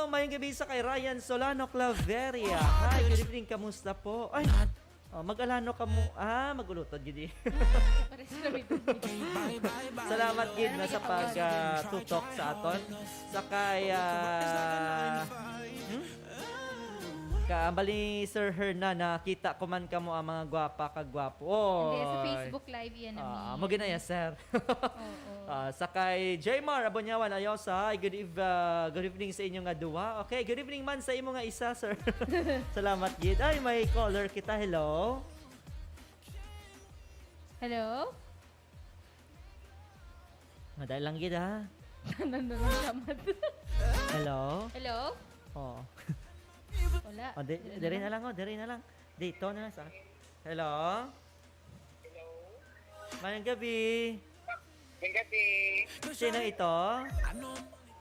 mayong gabi sa kay Ryan Solano Claveria. Hi, good evening. Kamusta po? Ay, Oh, mag-Alano ka mo. Ah, mag-Ulutod gid eh. Pares na may dumi. Salamat gid na sa pag ah, tutok sa aton. Sakay ah, hmm? Kaambal ni Sir Hernan, nakita ko man kamo ang mga gwapa kag gwapo. Hindi, sa Oy. Facebook Live yan Ah, namin. mo ginaya, sir. Oo. Ah, sa kay Jaymar Abonyawan Ayosa, ay good, eve- ah, good evening sa inyo nga duha. Okay, good evening man sa imo nga isa, sir. Salamat gid. Ay, may caller kita. Hello? Hello? Madali lang gid, ha? Nananalamat. Hello? Hello? Oh. Wala. Oh, di, diri na lang, oh, diri na lang. Dito na lang sa. Hello? Mayang gabi. Ang gabi, Sino ito?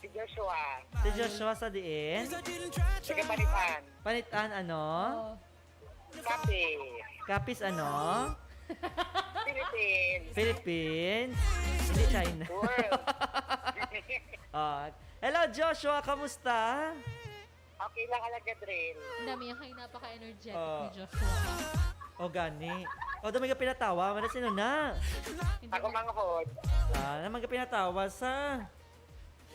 Si Joshua. Si Joshua sa diin? Taga Panitan. Panitan, ano? Oh. Capiz. Capiz, ano? Philippines. Philippines? Hindi China. World. Ah, hello, Joshua. Kamusta? Okay lang, Alagad Rain. Ang dami yung kayo napaka-energetic Oh. ni Joshua. O gani. O, dami ka pinatawa. Wala sino na. Hindi Ako na- manghod. Ah, naman ka pinatawa sa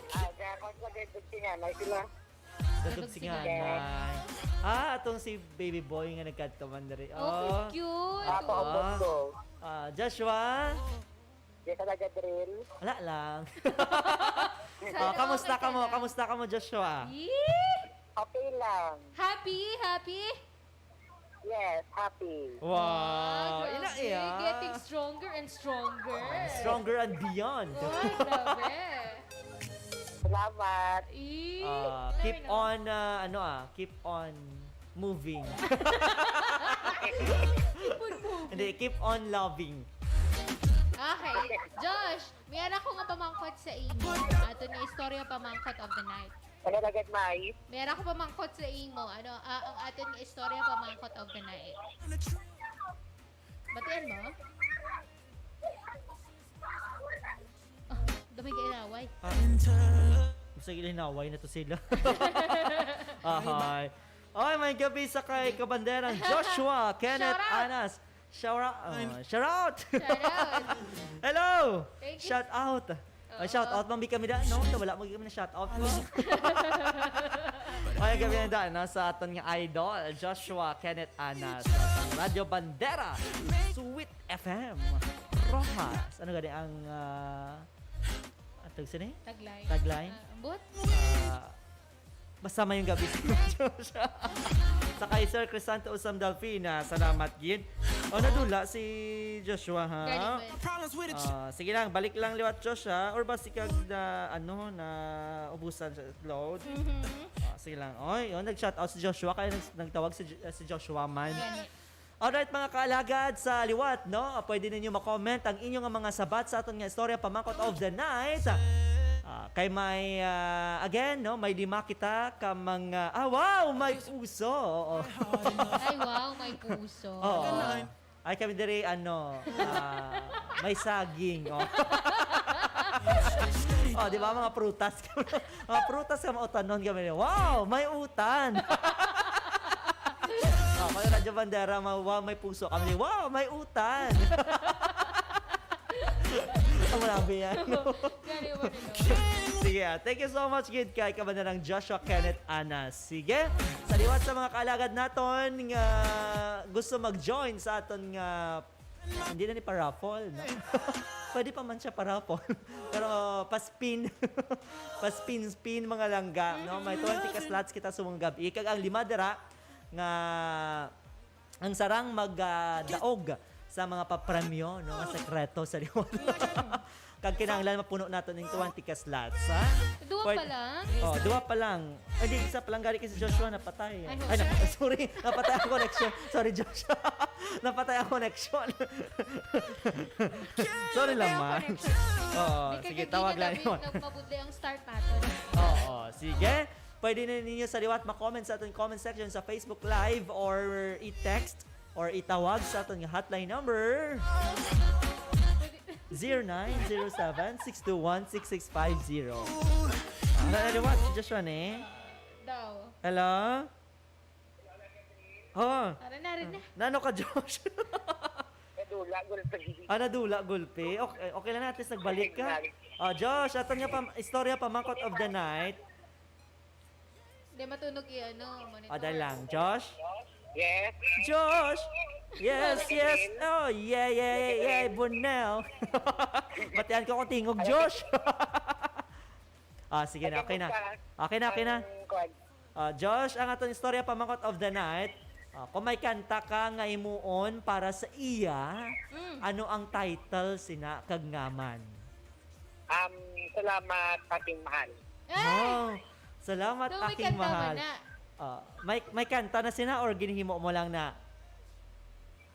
Ah, gakon sa David Singanay sila. Dadog Dadog si Singanay. Nganay. Ah, atong si baby boy nga nagkadto man diri. Oh, cute, cute. Apo Ah. ang ko. Ah, Joshua? Yes, Alagad Rain. Wala lang. Sana Oh, kamusta okay ka mo? na. Kamusta ka mo, Joshua? Yee! Okay lang. Happy, happy. Yes, happy. Wow, ina Grabe, iya. Getting stronger and stronger. Stronger and beyond. Wow, grabe. Salamat. Ee, Ah, dami keep na. On, ah, ano ah, keep on moving. Keep on moving. Hindi, keep on loving. Okay. Josh, may ara ko nga pamangkot sa imo. Ato nga istorya pamangkot of the night. Ano, Alagad Mai? May ara ko pamangkot sa imo. Ano, ah, ang ato nga istorya pamangkot of the night. Batian mo? Oh, damay ka inaway. Ah, basta gilinaway na to sila. Ahay. Ay, may gabi sa kay Kabanderang Joshua Kenneth Shout out. Anas. Shout out. Oh, shout out. Shout out. Hello. Thank you. Shout out. Ay, Oo. Shout out man bi kami da, no? Wala mo kami na shout out mo. Ay, gabi na da, no? Sa aton nga idol, Joshua Kenneth Anas. Radyo Bandera, Sweet F M, Rojas. Ano gani ang ah, atog sini? Tagline. Tagline? Ah, ambot? Ah, basta may yung gabi. Sa kay Sir Crisanto Usam Delfina, salamat gid. O, nadula si Joshua, ha? Galing ba? Ah, sige lang, balik lang liwat, Josh, ha? Or ba si kag na, ano, na ubusan sa load? Mhm. Ah, sige lang. Oy, oh, nag-shout out si Joshua, kaya nag- nagtawag si, Jo- si Joshua man. Gani. Alright, mga kaalagad sa liwat, no? Ah, pwede ninyo ma-comment ang inyong mga sabat sa aton nga istorya pamangkot of the night. Ah, kay may, ah, again, no? May lima kita ka mga, ah, wow! May puso! Oo. Ay, wow, may puso. Oo. Ay, kami diri, ano, ah, may saging. Oh. Oh, di ba, mga prutas? Mga prutas ka mautanon kami. Wow, may utan. Oh, kaya Radyo Bandera, ma- wow, may puso kami. Wow, may utan. Ang marami yan. Gani mo rin. Sige, ah, thank you so much gid kay Kabanderang Joshua Kenneth Anas. Sige, sa liwat sa mga kaalagad naton nga gusto mag-join sa aton nga, hindi na ni pa-raffle, no? Pwede pa man siya pa-raffle. Pero pa-spin. Pa-spin-spin mga langga, no? May twenty ka slots kita sa mga gabi. Kag ang lima dira nga ang sarang mag ah, daog sa mga papremyo, no? Nga sekreto sa liwat. Kag kinahanglan mapuno naton ning twenty ka slots, ha? Duwa Pwede- pa lang? Oh, duwa pa lang. Ay, di, isa pa lang gari kay si Joshua napatay. Ay, Ay, na- sorry. Napatay ang connection. Sorry, Joshua. Napatay ang connection. Sorry lang, ma. Oo, Di kay sige, kay tawag Gina lang David, yun. Nagmabudli ang start natin. Oo, sige. Pwede na ninyo sa liwat ma-comment sa aton comment section sa Facebook Live or i-text or itawag sa aton nga hotline number zero nine zero seven six two one six six five zero. Ano na liwat? Joshua, eh? Daw. Hello? Oh. Tara na, rin na. Nano ka, Josh? Nadula, gulpi. Ah, nadula, gulpi. Okay, okay lang na, at least nagbalik ka. Nagbalik. Ah, Josh, aton nga pam-, istorya pamangkot of the night. Hindi, matunog i-, ano, monitor. Ah, dali lang. Josh? Yes. Josh! Yes, yes. Oh, yeah, yeah, yeah, yeah, Bunel. Batian ko kung tingog, Josh. Ah, sige na, okay na. Okay na, okay na. Ang kwan. Ah, Josh, ang aton istorya pamangkot of the night. Ah, kung may kanta ka nga himuon para sa iya, Mm. ano ang title sina kag ngaman? Um, Salamat, Aking Mahal. Ay! Oh, Salamat, So, may Aking kanta man Mahal. na. Ah, may, may kanta na sina or ginhimo mo lang na?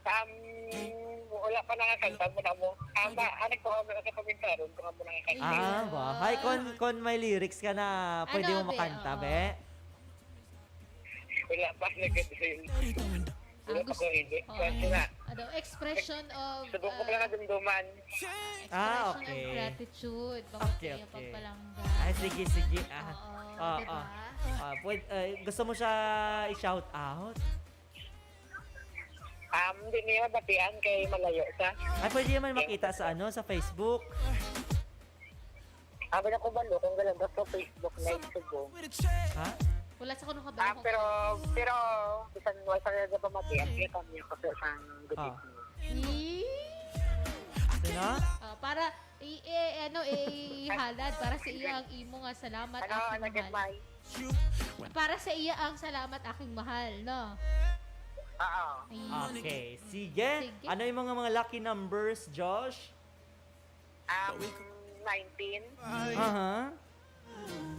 Um, wala pa nakakanta mo na mo. Ah, ba, ano ko, ano sa komentaron kung ano nakakanta. Ah, Iya. ba? Hay, kon, kon may lyrics ka na, pwede Ano, mo be? makanta, Oo. be? Wala pa nag-dream. Wala Ah, pa gusto, ko hindi. oo. Kasi na, Ano, expression of, subok ko pala ah, kadumduman. Ah, expression of okay. gratitude. Bakit Okay, kaya okay. pagpalangga? Ay, sige, sige. Ah, Oo, oo. di ba? Ah, pwede, eh, gusto mo siya i-shout out? Um, hindi niya mabatian kay malayo siya. Ay, pwede naman makita sa ano, sa Facebook. Abi na ko balo kung galang ba sa Facebook Live Subo. Ha? Wala sa kuno kabalo Ah, kung pero, pero, bisan wala sa kanya pamatian, kaya kami ako sa isang good Ah. evening. Yee! Sino? Ah, para i-, i-, ano, ihalad para sa iya ang imo nga salamat, Ano, aking ano, mahal. May? Para sa iya ang salamat, aking mahal, no? Oo. Ay. Okay, sige. Sige. Ano yung mga, mga lucky numbers, Josh? Um, nineteen Aha.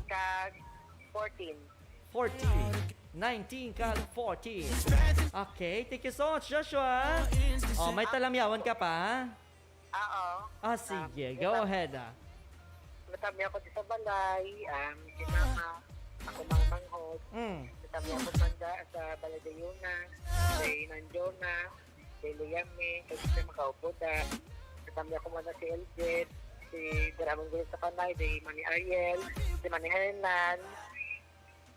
kag fourteen. Fourteen. Nineteen kag fourteen. Okay, thank you so much, Joshua. Oh, may talamyawan ka pa? Oo. Ah, sige. Um, Go ahead, ah. Matami ako di sa balay, um, si mama, ako mang manghod. Mm. Matami ako sa, sa balay de Yuna, kay Nang Jonah, kay Liam, eh, kay Sir Makaupo da. Matami ako muna si Eljet, si Diramon Gulo sa Panay, si Manny Ariel, si Manny Hernan,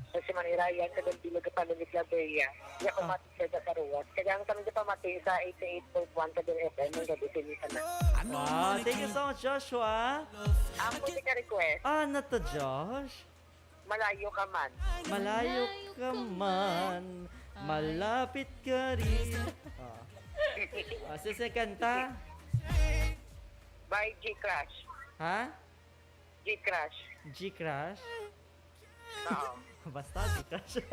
si Manny Ryan, sa Del Bilog, sa Pamilya Claveria. Di ako Ah. mati sa Karuwas. Kaya ang kami di pa mati sa eighty-eight point one Kader F M, ang gabi, sinita na. Wow, thank you so much, Joshua. Ang pwede ka request. Ah, na to, Josh? Malayo ka man. Malayo Malayo ka ka man, man. Ay. malapit ka rin. Ah. Ah, sino sa kanta? By G Crush. Ha? G Crush. G Crush? Oo. Basta, G Crush.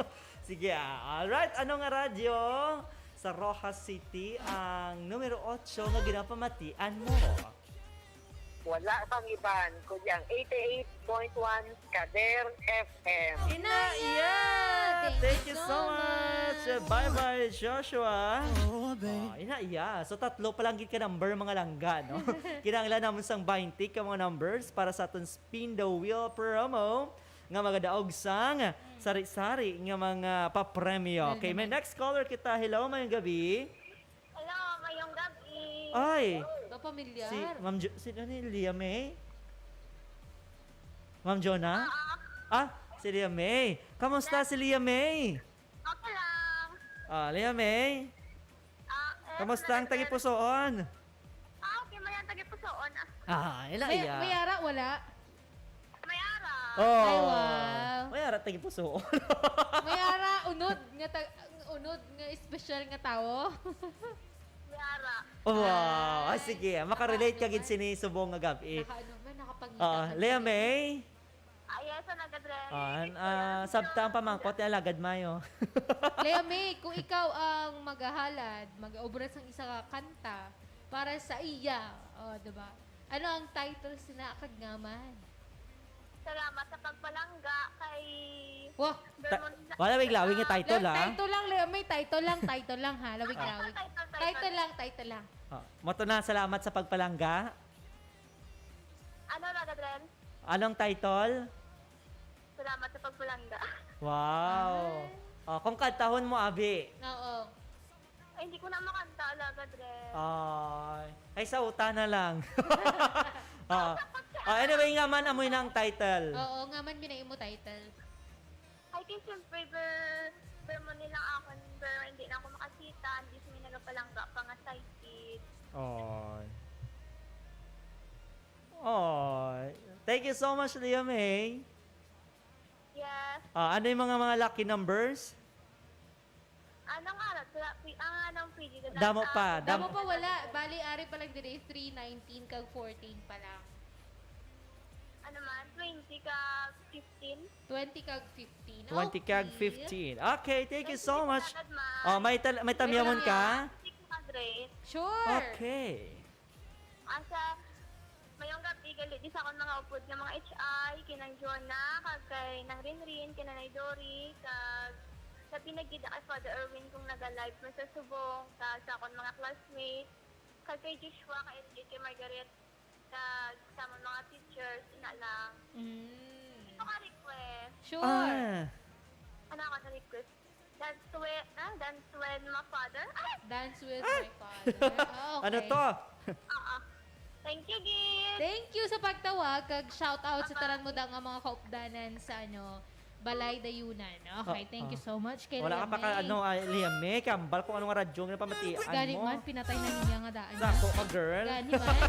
Sige, ah. Alright, ano nga radyo sa Roxas City ang numero otso nga ginapamatian mo? Wala pang iban, kundi ang eighty-eight point one Kader F M. Ina, iya! Thank Thank you you so so much! much! Bye-bye, Joshua! Oh, babe. Oh, ina, iya. So, tatlo pa lang gid ka number, mga langga, no? Kinahanglan namon sang twenty ka mga numbers para sa aton Spin the Wheel promo nga magadaog sang sari-sari nga mga papremyo. Well Okay, may naman. next caller kita. Hello, mayong gabi. Hello, mayong gabi. Ay, Ba, pamilyar? si Ma'am Jo-, si ano ni Leah May? Ma'am Jonah? Oo. Ah, si Leah May. Kamusta si Leah May? Okay lang. Ah, Leah May? Ah, eh, Kamusta ang talaga. tagipusoon? Ah, okay, may ang tagipusoon. Ah. Ah, ila May, iya. may ara, wala? May ara. Oh. Ay, wow. May ara tagipusoon. May ara, unod nga tag-, unod nga espesyal nga tawo. May ara. Oh, wow. Ah, Ay. sige. Makarelate ka gid Nakaano sini subong nga gabi. Nakaano man, nakapangita Ah, man Leah sila. May? Ah, yes, ang nagadre. Ah, Yes, ah, yes, sabta ang yes. pamangkot ni Alagad Mayo. Leah May, kung ikaw ang maghahalad, mag-obra sang isa ka kanta para sa iya, oh, di ba? Ano ang title sina kag ngaman? Salamat sa pagpalangga kay Wah! Ta-, Bermon. Wala, wig lawig nga title, Lang, ah. title lang, Leah May, title lang, title lang, ha, lawig, Ah. lawig. Title, title. Title lang, title lang. Ah, mo to na, salamat sa pagpalangga. Ano, Ragadren? Anong title? Salamat sa pagpalangga. Wow. Ay. Oh, kung kantahon mo, abi. Oo. Ay, hindi ko na makanta, Ragadren. Ay. Ay, sa uta na lang. Ah. Ah, anyway, nga man, amoy na ang title. Oo, nga man, binayi mo title. Ay, kay siyempre, ber-, ber mo nilang akon Pero hindi na ako makakita, hindi sila nagapalangga pa nga side gig. Oy. Oy. Thank you so much, Leah May. Yes. Ah, ano yung mga, mga lucky numbers? Anong araw? Sila, pi-, ang anong P G na Damo lang, pa, ah, damo Damo pa wala. Bali, ari pa lang diri, three nineteen kag fourteen pa lang. Ano man? Twenty kag fifteen? Twenty kag fifteen. Twenty kag Okay. fifteen. Okay, thank you Thank so you, much. Salamat, ma'am. Oh, may tal-, may tamyamon ka? Thank you, Madre. Sure. Okay. Asa, mayong gabi, gali di sa akon mga upod nga mga H I, kinang Jonah, kag kay Nang Rinrin, kay Nanay Dory, kag sa pinagida kay Father Erwin kung naga-live mo sa subong, kag sa akon mga classmates, kag kay Joshua, kay L J, kay Margaret, kag sa amon mga teachers, ina lang. Mm. Ito ka request. Sure. Ah. Ano ako na request? Dance with, ah, dance with my father? Ah! Dance with Ah! my father. Ah, Ano okay. to? Oo. Thank you, Gid. Thank you sa pagtawag, kag shout out sa Bye-bye. tanan mo da nga mga kaupdanan sa, ano, Balay Dayunan. Okay, Oo. thank you so much. Kay Wala ka Liam pa ka, May. ano, ah, Liam May, kambal kung anong radyo nga napamatian Gani mo. man, pinatay na niya nga daan Sa niya. ako ka, girl. Gani man.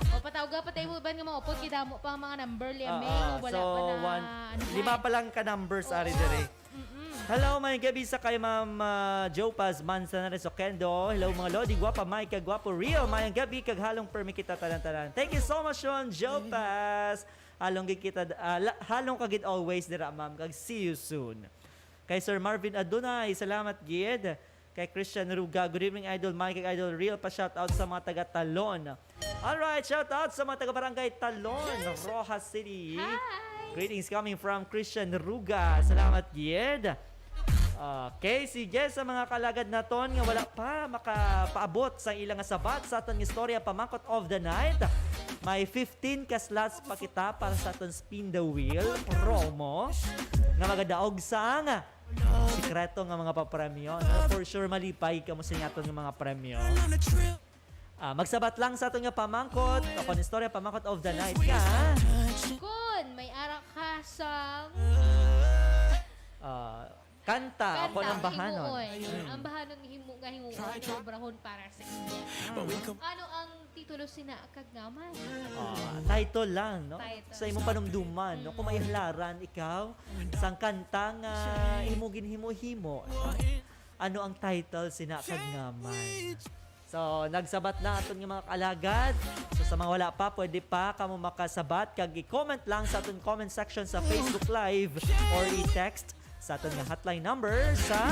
O, patawga pa tayo mo iban nga mga upod, kidamo pa ang mga number, Liam May, Oo, kung wala so, pa na, one, ano lima na. pa lang ka numbers, Oo. ari diri. Mm-mm. Hello, may gabi sa kay Ma'am, ah, Joe Paz Manzanares Oquendo. Hello, mga Lodi, Guapa Mike, kag Guapo Real. Mayang gabi, kag halong permi kita tanan-tanan. Thank you so much, Sean Joe Paz. Halong gid kita, ah, la-, halong ka gid always dira, ma'am, kag see you soon. Kay Sir Marvin Adunay, salamat gid. Kay Christian Ruga, good evening, Idol Mike, kag Idol Real, pa-shoutout sa mga taga Talon. Alright, shout out sa mga taga Barangay Talon, Roxas City. Hi! Greetings coming from Christian Ruga. Salamat gid. Okay, sige, sa mga kalagad naton nga wala pa makapaabot sa ilang sabat sa aton istorya pamangkot of the night, may fifteen ka slots pa kita para sa aton Spin the Wheel promo nga magadaog sang sikreto nga mga papremyo. No? For sure, malipay kamo sa aton nga mga premyo. Ah, magsabat lang sa aton nga pamangkot o kon istorya pamangkot of the night ka. Kun may ara ka sang Ah, kanta, o kon ang bahanon. himuon. Mm. Ang bahanon nga himo nga himuon nga obrahon para sa inyo. Ano ang titulo sina kag ngaman? Ah, title lang, no? Title. Sa imong panumduman, no? Kung may halaran ikaw sang kanta nga imo ginhimo-himo, no? Ano ang title sina kag ngaman? So, nagsabat na aton nga mga kaalagad. So, sa mga wala pa, pwede pa kamo makasabat kag i-comment lang sa aton comment section sa Facebook Live or i-text sa aton nga hotline number sa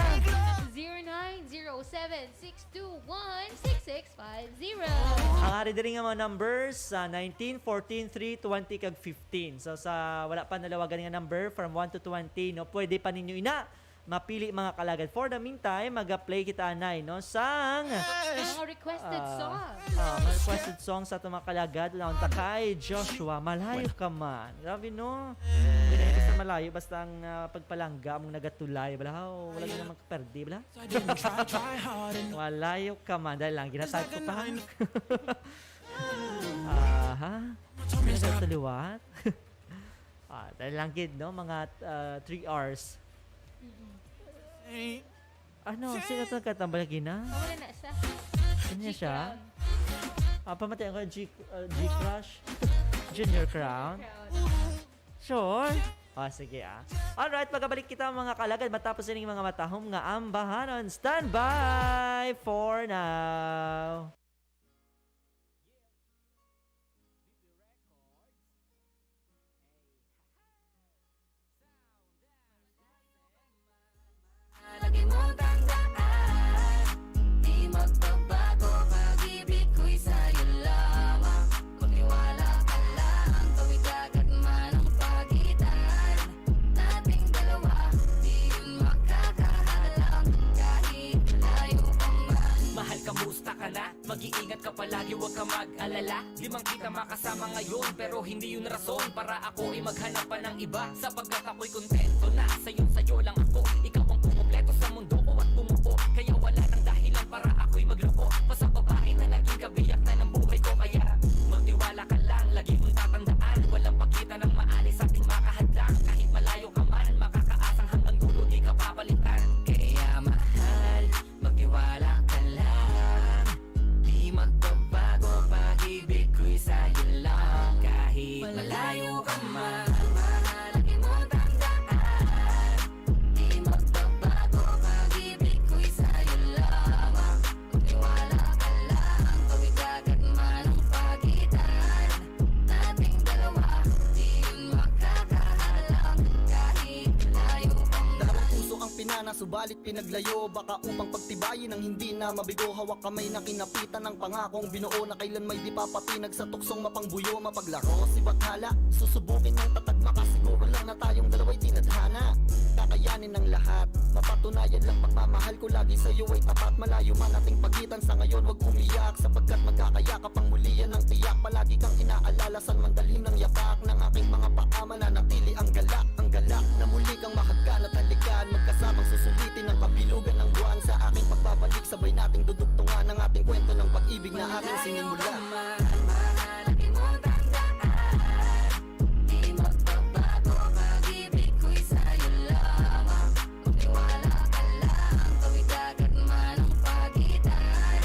Zero nine zero seven six two one six six five zero. Ang ari diri nga mga numbers sa nineteen, fourteen, three, twenty, kag fifteen. So, sa wala pa nalawagan nga number, from one to twenty, no, pwede pa ninyo ina mapili, mga kalagad. For the meantime, mag-play kita anay, no, sang Mga requested Ah, songs. ah, mga requested song sa aton mga kalagad. Laon ta kay Joshua, Malayo Ka Man. Grabe, no? Hindi na sa malayo, basta ang, ah, pagpalangga mong nagatulay. Bala, oh, wala na naman kaperdi, bala. Malayo Ka Man. Dahil lang, ginatag ko pa. Aha. Sino sa liwat? Ah, dahil lang gid, no? Mga, ah, three hours. Mm-mm. Ano, sino to nagkatambal gina? Wala na siya. Sino siya? G Crown. Ah, pamati ako, G, ah, G Crush. Junior Crown. Crown. Sure? Ah, sige, ah. Alright, magabalik kita, mga kalagad, matapos ining mga matahom nga ambahanon. Stand by for now. Lagi mong tandaan, di magbabago, pag-ibig ko'y sa'yo lamang. Maniwala ka lang, tawid dagat man ang pagitan nating dalawa, di yun makakahalang kahit malayo ka man. Mahal, kamusta ka na? Mag-iingat ka palagi, huwag ka mag-alala. Di man kita makasama ngayon, pero hindi yun rason para ako ay maghanap pa ng iba. Sapagkat ako'y kontento na sa'yo, sa'yo lang ako. Ikaw ang kumumpleto sa mundo ko at bumuo. Kaya wala nang dahilan para ako'y magloko pa sa babae na naging kabiyak na ng buhay ko. Kaya magtiwala ka lang, lagi mong tatandaan, walang pagitan ng maalis sa ating makahadlang. Kahit malayo ka man, makakaasang hanggang dulo di ka papalitan. Kaya mahal Pinaglayo, baka upang pagtibayin ang hindi na mabigo. Hawak kamay na kinapitan ng pangakong binuo na kailan may di papatinag sa tuksong mapangbuyo. Mapaglaro si Bathala, susubukin ng tatag, makasiguro lang na tayong dalawa'y tinadhana. Kakayanin ang lahat, mapatunayan lang pagmamahal ko lagi sa'yo ay tapat. Malayo man ating pagitan sa ngayon, wag umiyak, sapagkat magkakayakap ang muli yan ang tiyak. Palagi kang inaalala, san man dalhin ang yapak ng aking mga paa, mananatili ang galak, ang galak na muli kang mahagkan at halikan. Magkasamang susulitin ang kabilugan ng buwan sa aking pagbabalik. Sabay nating dudugtungan ang ating kwento ng pag-ibig na aking sinimula. Mahal, mahal, ang imong tandaan. Di magbabago, pag-ibig ko'y sa'yo lamang. Magtiwala ka lang, tawid dagat man ang pagitan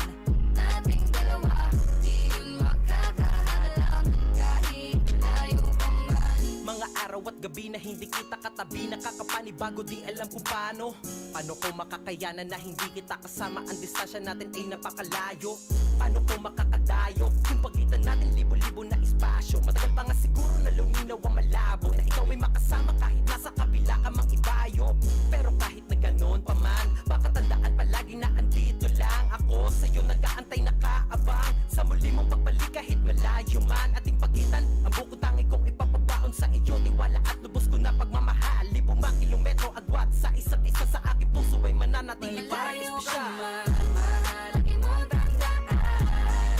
nating dalawa. Di yun makakahadlang, kahit malayo pa man. Mga araw at gabi na hindi kita katabi, nakakapanibago, di alam kung paano. Paano ko makakayanan na hindi kita kasama? Ang distansya natin ay napakalayo. Paano ko makakadayo? Yung pagitan natin libo-libo na espasyo. Matagal pa nga siguro na luminaw ang malabo, na ikaw ay makasama kahit nasa kabila ka mang ibayo. Pero kahit na ganoon pa man, baka tandaan palagi na andito lang ako sa'yo, nag-aantay, nakaabang sa muli mong pagbalik. Kahit malayo man ating pagitan, ang bukod tangi kong ipapabaon sa iyo, tiwala at lubos ko na pagmamahal. Libo mang kilometro agwat sa isa't isa, sa aking puso ay mananatili para espesyal. Mahal, mahal, ang imong tandaan.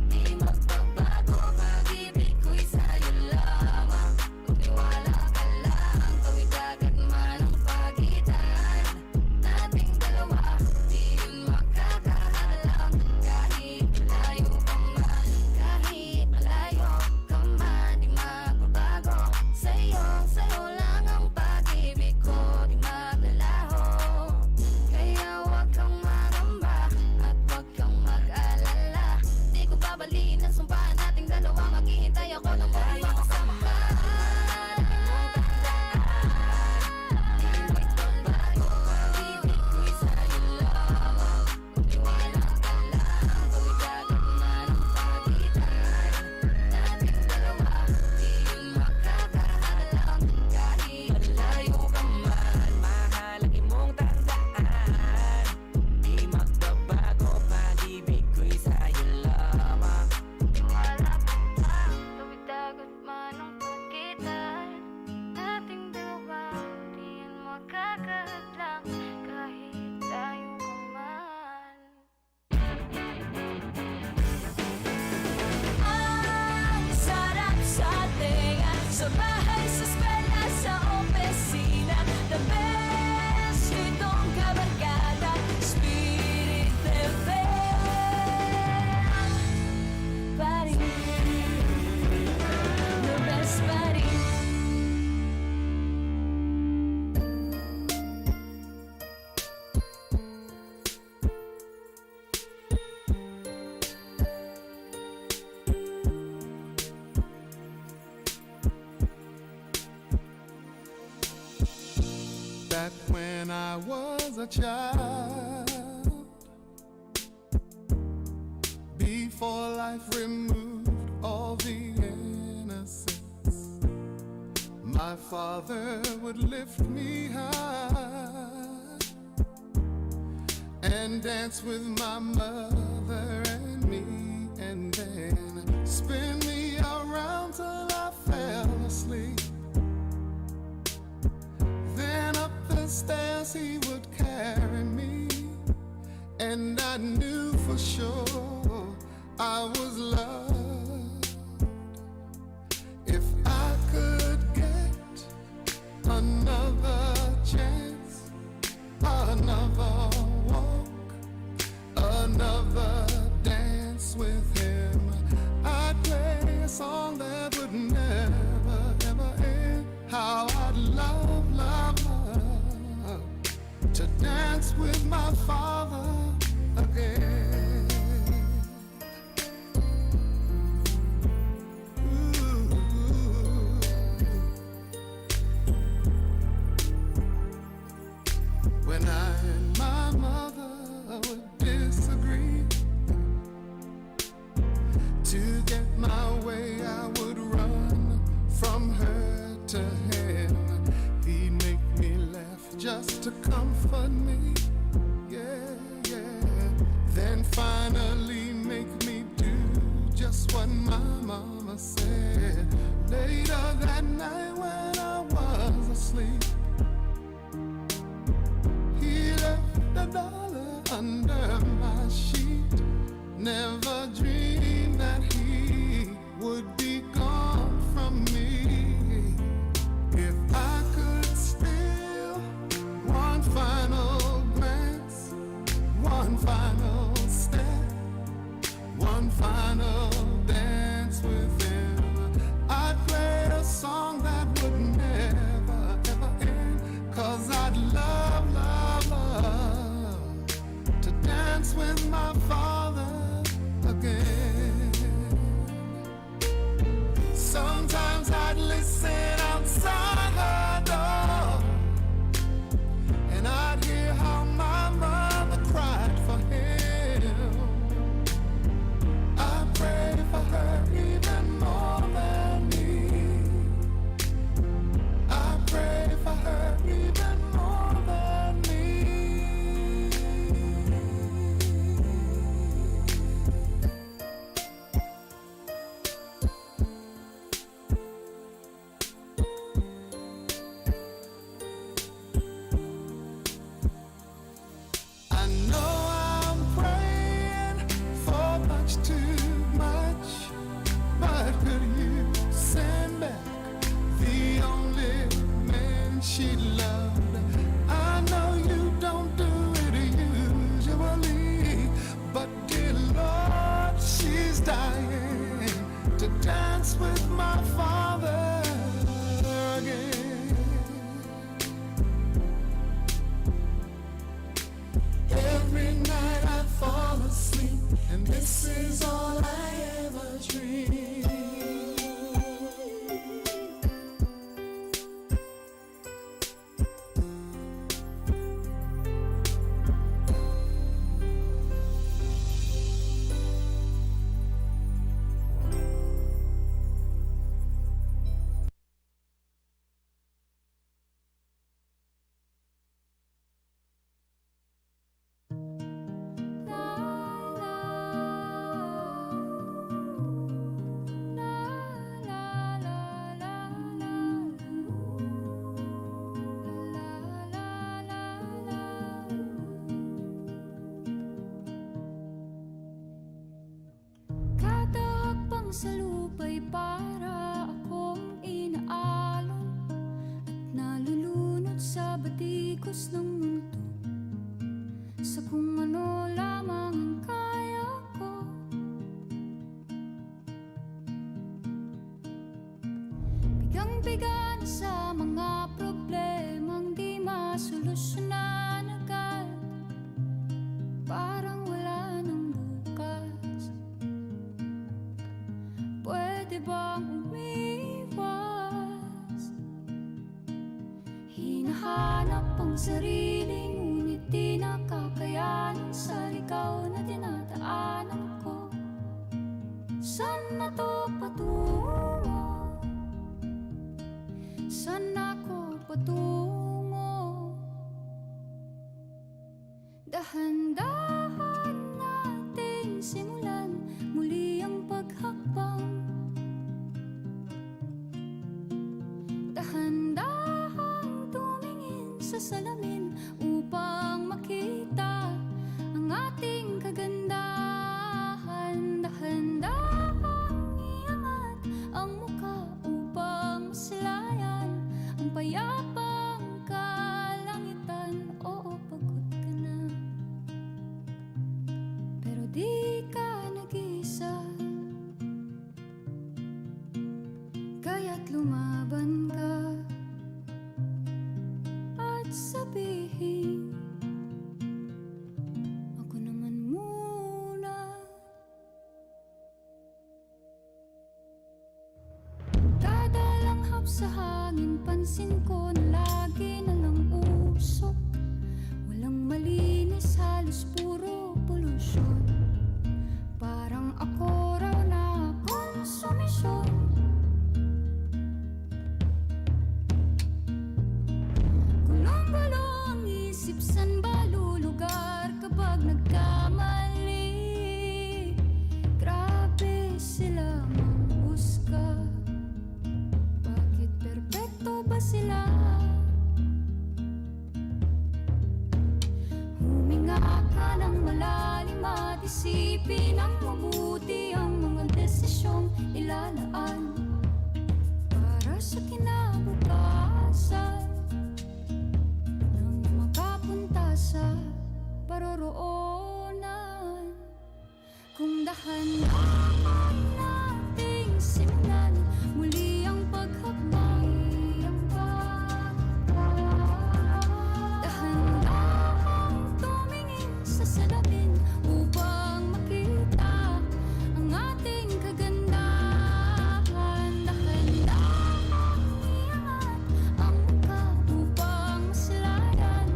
Di magbabago, pag-ibig ko'y sa'yo lamang. Magtiwala ka lang, tawid dagat man ang pagitan nating dalawa. Di yun makakahadlang, kahit malayo pa man. Kahit malayo ka man, di magbabago. Sa'yo, sa'yo lang ang pag-ibig ko, di maglalaho. Kaya wag kang mangamba at wag kang mag-alala. Di ko babaliin ang sumpa nating dalawa. Maghihintay ako ng makasama ka. Di magbabago, pag-ibig ko'y sa'yo lamang. Magtiwala ka lang, tawid dagat man ang pagitan nating dalawa. Di yun makakahadlang, kahit malayo ka man. Mahal, ang imong tandaan. Di magbabago, pag-ibig ko'y sa'yo lamang. Magtiwala ka lang, tawid dagat man ang pagitan nating dalawa. Di yun makakahadlang, kahit layo ka man. Ang sarap sa tenga, sa bahay, sa eskwela, sa opisina. The best itong kabarkada, Spirit F M pa rin. The best pa rin. Back when I was a child, before life removed all the innocence, my father would lift me high and dance with my mother and me, and then spin me around till I fell asleep. Then up the stairs he would carry me, and I knew for sure I was loved. If I could get another chance, another walk, another dance with him, I'd play a song that would never, ever end. How I'd love, love, love to dance with my father again. Ooh. When I and my mother would disagree, Said later that night when I was asleep, he left a dollar under my sheet. Never dreamed that he would be gone from me. If I could steal one final glance, one final step, one final dance with him, I'd play a song that would never, ever end. 'Cause I'd love, love, love to dance with my father again. Sometimes I'd listen outside her door, and I'd hear how my mother cried for him. I pray for her even more than me. I pray for her even more than me. I know I'm praying for much too much, but could you send back the only man she loved? I know you don't do it usually, but dear Lord, she's dying to dance with my father again. Every night I fall asleep, and this is all I ever dream. Kada hakbang sa lupa'y para akong inaalon, at nalulunod sa batikos ng mundo, sa kung ano lamang ang kaya ko. Pigang-piga na sa mga problemang di masolusyonan agad. Parang wala nang bukas. Pwede bang umiwas? Hinahanap ang sarili, ngunit di na kakayanan sa ligaw na dinadaanan ko. Saan na to patungo? Saan ako patungo? Dahan-dahan nating simulan muli ang paghakbang. Dahan-dahang tumingin sa salamin upang makita ang ating kagandahan. Dahan-dahang iangat ang mukha upang masilayan ang payapang kalangitan. Oo, pagod ka na, pero di ka nag-iisa. Kaya't lumaban ka at sabihin, "Ako naman muna." Kada langhap sa hangin, pansin ko na lagi na lang usok. Walang malinis, halos puro polusyon. Parang ako raw na konsumisyon. Gulong-gulo ang isip, san ba lulugar kapag nagkamali? Grabe sila manghusga. Kalimat, isipin ang mabuti ang mga desisyong ilalaan para sa kinabukasan ng makapunta sa paroroonan. Kung dahan-dahan nating simulan muli ang paghakbang, dahan-dahang tumingin sa salamin upang makita ang ating kagandahan. Dahan-dahang iangat ang muka upang masilayan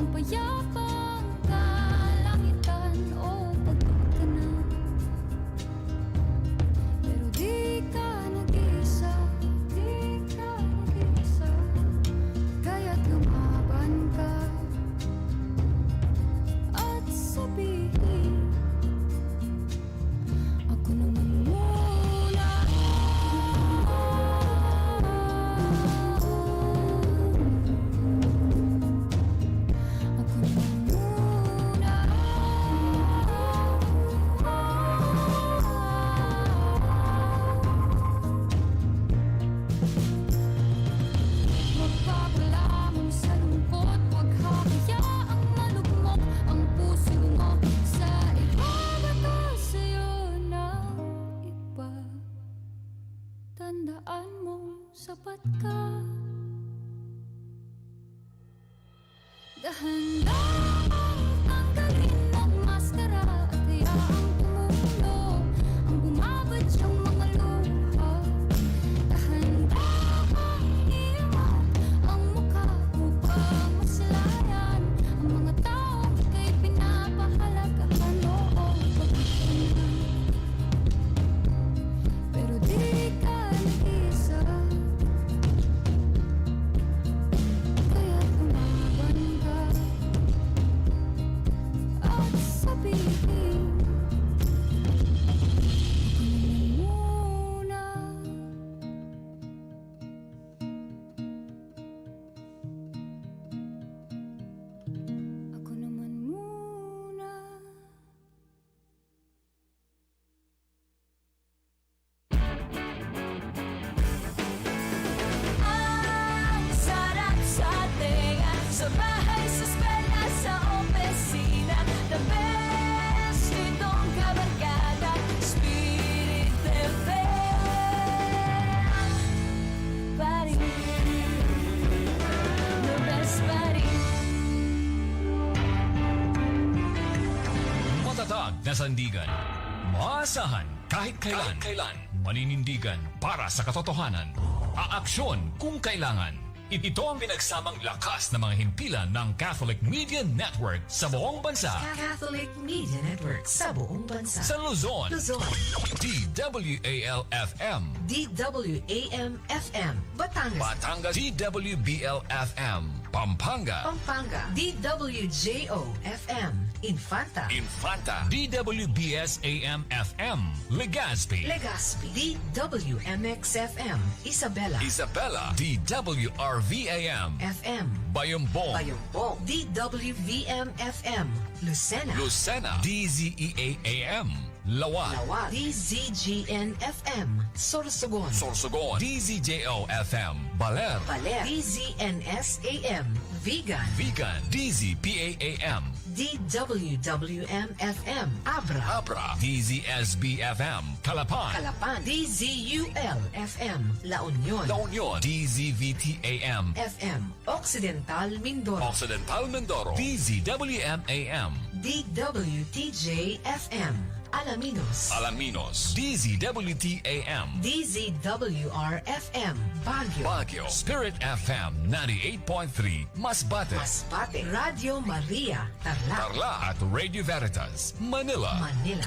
ang payapang kalangitan o pagkana. Pero di ka nag-iisa, di ka nag-iisa. Kaya't lumaban ka at sabihin, "Ako naman muna." Ako naman muna. Magpapalamon sa lungkot, huwag hayaang malugmok ang puso mo sa ibabato sa'yo ng iba. Tandaan mo, sapat ka. Dahan-dahang tanggalin ang maskara at hayaang tumulo ang bumabadyang mga luha. Dahan-dahang iangat ang mukha upang masilayan ang mga taong ika'y pinapahalagahan. Oo, pagkakailangan. Pero di ka nag-iisa. Kaya lumaban ka at sabihin, "Ako naman muna. Ako naman muna." Ang sarap sa tenga, sa bahay, sa eskwela, sa opisina. The best itong kabarkada, Spirit F M pa rin. The best pa rin. Matatag na sandigan. Maasahan kahit kailan. Kahit kailan. Maninindigan para sa katotohanan. Aaksyon kung kailangan. Ito ang pinagsamang lakas ng mga himpilan ng Catholic Media Network sa buong bansa. Catholic Media Network sa buong bansa. Sa Luzon, Luzon. D W A L F M. D W A M F M, Batangas. Batangas, D W B L F M. Pampanga. Pampanga, D W J O F M. Infanta. Infanta, D W B S A M F M. Legazpi. Legazpi, D W M X F M. Isabela. Isabela, D W R V A M. F M. Bayambong. Bayambong, D W V M F M. Lucena. Lucena, D Z E A A M. Laoag. Laoag, D Z G N F M. Sorsogon. Sorsogon, D Z J O F M. Baler. Baler, D Z N S A M. Vigan. Vigan, D Z P A A M. D W W M F M. Abra. Abra, D Z S B F M. Calapan. Calapan, D Z U L F M. La Union. La Union, D Z V T A M. F M. Occidental Mindoro. Occidental Mindoro, D Z W M A M. D W T J F M. Alaminos. Alaminos, D Z W T A M. D Z W R F M. Baguio. Baguio, Spirit F M ninety-eight point three, Masbate. Masbate, Radyo Maria, Tarlac. Tarlac at Radio Veritas, Manila. Manila.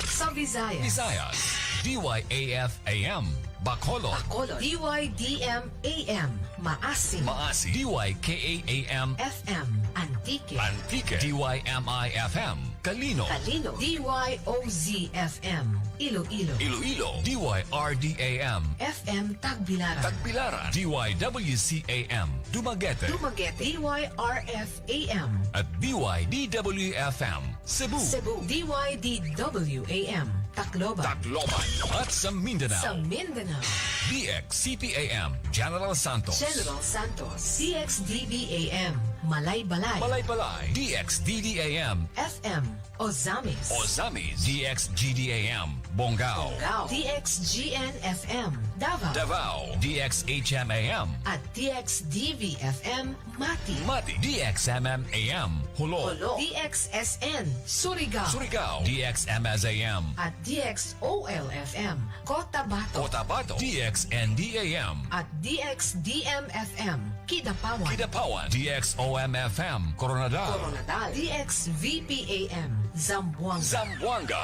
Sa Visayas. Visayas, D Y A F A M, Bacolod. Bacolod, D Y D M A M, Maasin. Maasin, D Y K A A M. F M, Antique. Antique, D Y M I F M. Kalino. Kalino. D Y O Z F M, Iloilo. Iloilo. D Y R D A M. F M Tagbilaran. Tagbilaran. D Y W C A M, Dumaguete. Dumaguete. D Y R F A M. At D Y D W F M, Cebu. Cebu. D Y D W A M, Tacloban. Tacloban. At sa Mindanao. Sa Mindanao. D X C P A M, General Santos. General Santos. D X D B A M, Malaybalay. Malaybalay. D X D D A M. F M, Ozamiz. Ozamiz. D X G D A M, Bongao. Bongao. D X G N F M, Davao. Davao. D X H M A M. At D X D V F M, Mati. Mati. D X M M A M, Jolo. Jolo. D X S N, Surigao. Surigao. D X M S A M. At D X O L F M, Cotabato. Cotabato. D X N D A M. At D X D M F M, Kidapawan. Kidapawan. D X O M F M, Koronadal. Koronadal. D X V P A M, Zamboanga. Zamboanga.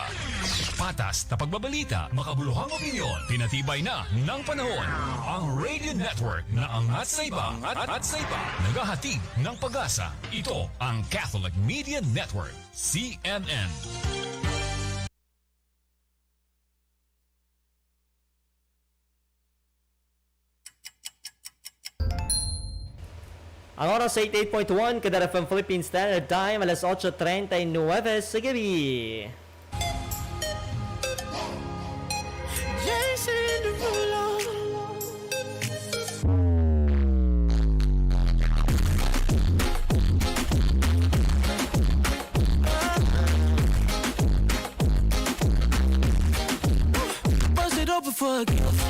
Patas na pagbabalita, makabuluhang opinyon, pinatibay na ng panahon. Ang Radio Network na angat sa iba, angat, angat sa iba, naghahatid ng pag-asa. Ito ang Catholic Media Network, C M N. Ang oras, eighty-eight point one Kadar F M Philippine Standard Time, alas otso treinta y nueve sa gabi. Jason Derulo. Bust it open for a gift.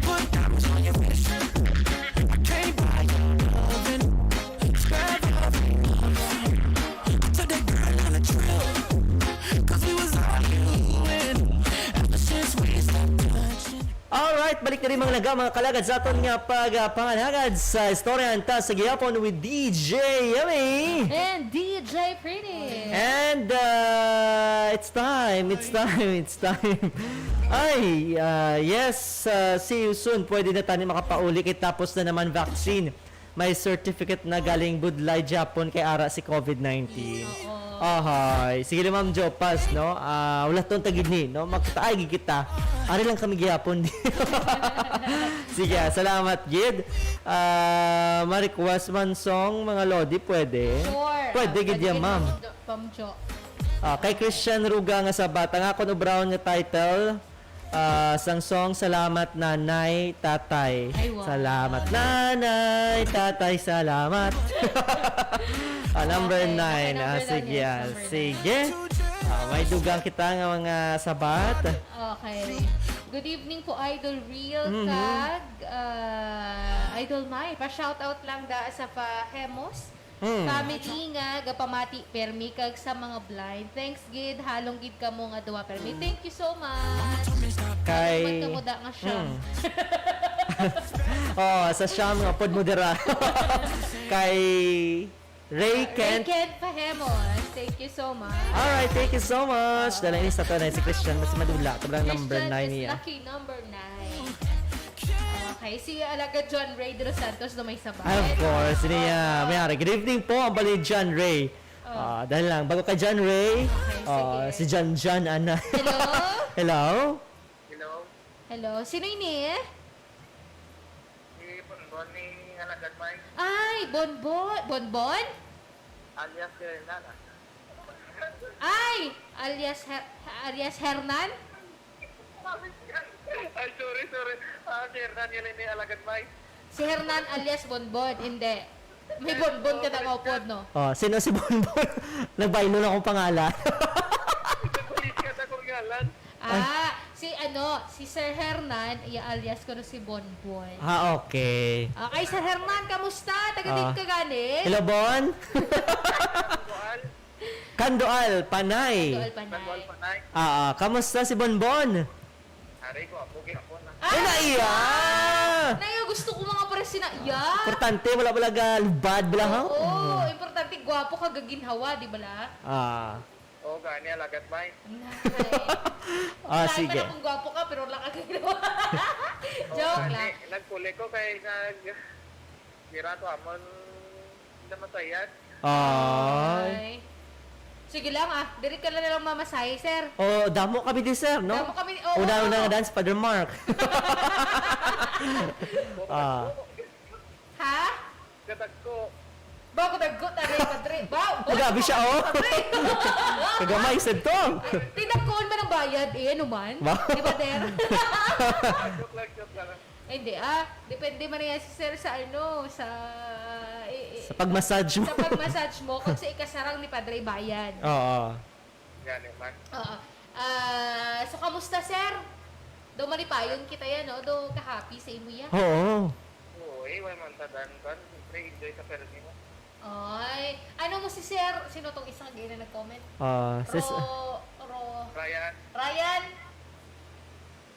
Put diamonds on your wrist. I can't buy your loving. Grab all the love. Took that girl on a trip. 'Cause we was arguing. Ever since we stopped touching. Alright, balik na rin mga laga, mga kalagad sa aton nga pag, ah, pangalagad sa istoryahan ta sa gihapon with D J Yummy. And D J Pretty. And, uh, it's time, it's time, it's time. Ay, uh, yes, uh, see you soon. Pwede na tani makapauli kay tapos na naman vaccine. May certificate na galing Budlay, Japon kay ara si covid nineteen. Oo. Ahay. Sige lang, Ma'am Jo, pass, no? Ah, wala tong tagid ni, no? Makita, ay, gid kita. Ari lang kami gihapon. Sige, ah, salamat, gid. Ah, ma-request man song, mga lodi, pwede? Sure. Pwede, gid yan, ma'am. Pwede gid, Ma'am Jo. Ah, kay Christian Ruga nga sabat, ang akon ubrahon nga title, ah, sang song, Salamat Nanay, Tatay. Ay, wow. Salamat Nanay, Tatay, salamat. Ah, number Okay, nine. okay, Ah, number nine, sige, yes, ah, number nine. Sige. Ah, may dugang kita nga mga sabat. Okay. Good evening po, Idol Real Mhm. kag, ah, Idol Mai. Pa-shoutout lang da sa pa Hemos. Mm. Family nga gapamati permi kag sa mga blind. Thanks gid, halong gid kamo nga duha permi. Thank you so much. Kay Halong man kamo da nga siyam. Mm. Oh, sa siyam nga pod mo dira. Kay Ray Ray Kent. Kent Pahemos. Thank you so much. Alright, thank you so much. Dala ini sa to na si Christian, mas madula. Ito lang number Christian nine is niya. Lucky number nine. Okay, si Alagad John Ray de los Santos na may sabat. Ay, of course, niya. May hari. Good evening po, ang bali John Ray. Oh. Ah, dahil lang, bago kay John Ray, Okay, ah, sige. si John John, ana. Hello? Hello? Hello? Hello? Sino ini? Si Bonbon ni Alagad Mike. Ay, Bonbon. Bonbon? Alias Hernan, ah. Ay, alias Her-, alias Hernan? Ay, sorry, sorry. Ah, si Hernan yun ni Alagad Mike. Si Hernan alias Bonbon, hindi. May Bonbon ka na nga upod, no? Oh, sino si Bonbon? Nagbaylo na akong pangalan. Nagpalit ka sa kong ngalan. Ah, si ano, si Sir Hernan, iya alias ko na si Bonbon. Ah, okay. Okay, Sir Hernan, kamusta? Taga Ah. din ka gani? Hello, Bon. Kuan? Kandual, Panay. Kandual, Panay. Kandual, Panay. Ah, ah, kamusta si Bonbon? Aray ko, ako gihapon na. Ah! Ay, naiya! Naiya, gusto ko mga pares si naiya. Importante, wala pala ga lubad, bala, ha? Oo, Mm. importante, gwapo ka gaginhawa, di bala? Ah. Oo, gani, alagat, bay. Nay. Ah, Wala sige. man akong gwapo ka, pero wala ka gaginhawa. Oo, Joke gani, lang. nagpuli ko kay nag-, dira to, amon, hindi masayad. Ay. Ay. Sige lang, ah. Diri ka na lang mamasahe, sir. Oh, damo kami di, sir, no? Damo kami, oo. Una-una nga dance, Father Mark. Ah. Ha? Kadagko. Ba, kadagko, tari, padre. Ba, Grabe siya, oh. Padre. Kagamay, sad to. Tinagkuon man ang bayad, eh, ano man? Ba? Di ba, der? Joke lang, joke lang. Hindi, ah. Depende man yan, sir, sa ano, sa, eh, eh, Sa pag-massage mo. Sa pag-massage mo, kung sa ikasarang ni Padre Bayan. Oo. Gani man. Oo. Ah, so, kamusta, sir? Do malipayon kita yan, no? Do ka-happy sa imo yan? Oo. Oo, eh, wala man ta dan, kan, siyempre, enjoy sa permi mo. Ay, ano mo si sir? Sino tong isang gina nag-comment? Ah, sis- Ro-, Ro-, Ryan. Ryan?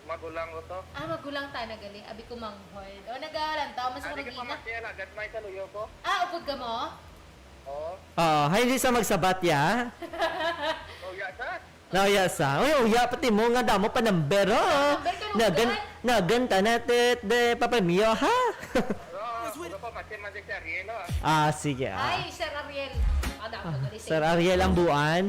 Magulang ko to. Ah, magulang ta na gali. Abi ko manghod. O, nagalantaw man sa Ah, di ka pa Regina. Masya, lagat may kaluyo ko. Ah, upod ka mo? Oo. Ah, hay, hindi sa magsabat, ya? Oh, ya, sa? No, ya, sa. Uy, uya, pati mo nga damo pa number, oh. Number ka, Nagan, number. Nagan, tanatit, de, papamio, ha? Oo, wala pa, masya, masya, si Ariel, oh. Ah, sige, ah. Ay, Sir Ariel. Ah, damo Ah, gali sa Sir inyo. Ariel ang buan.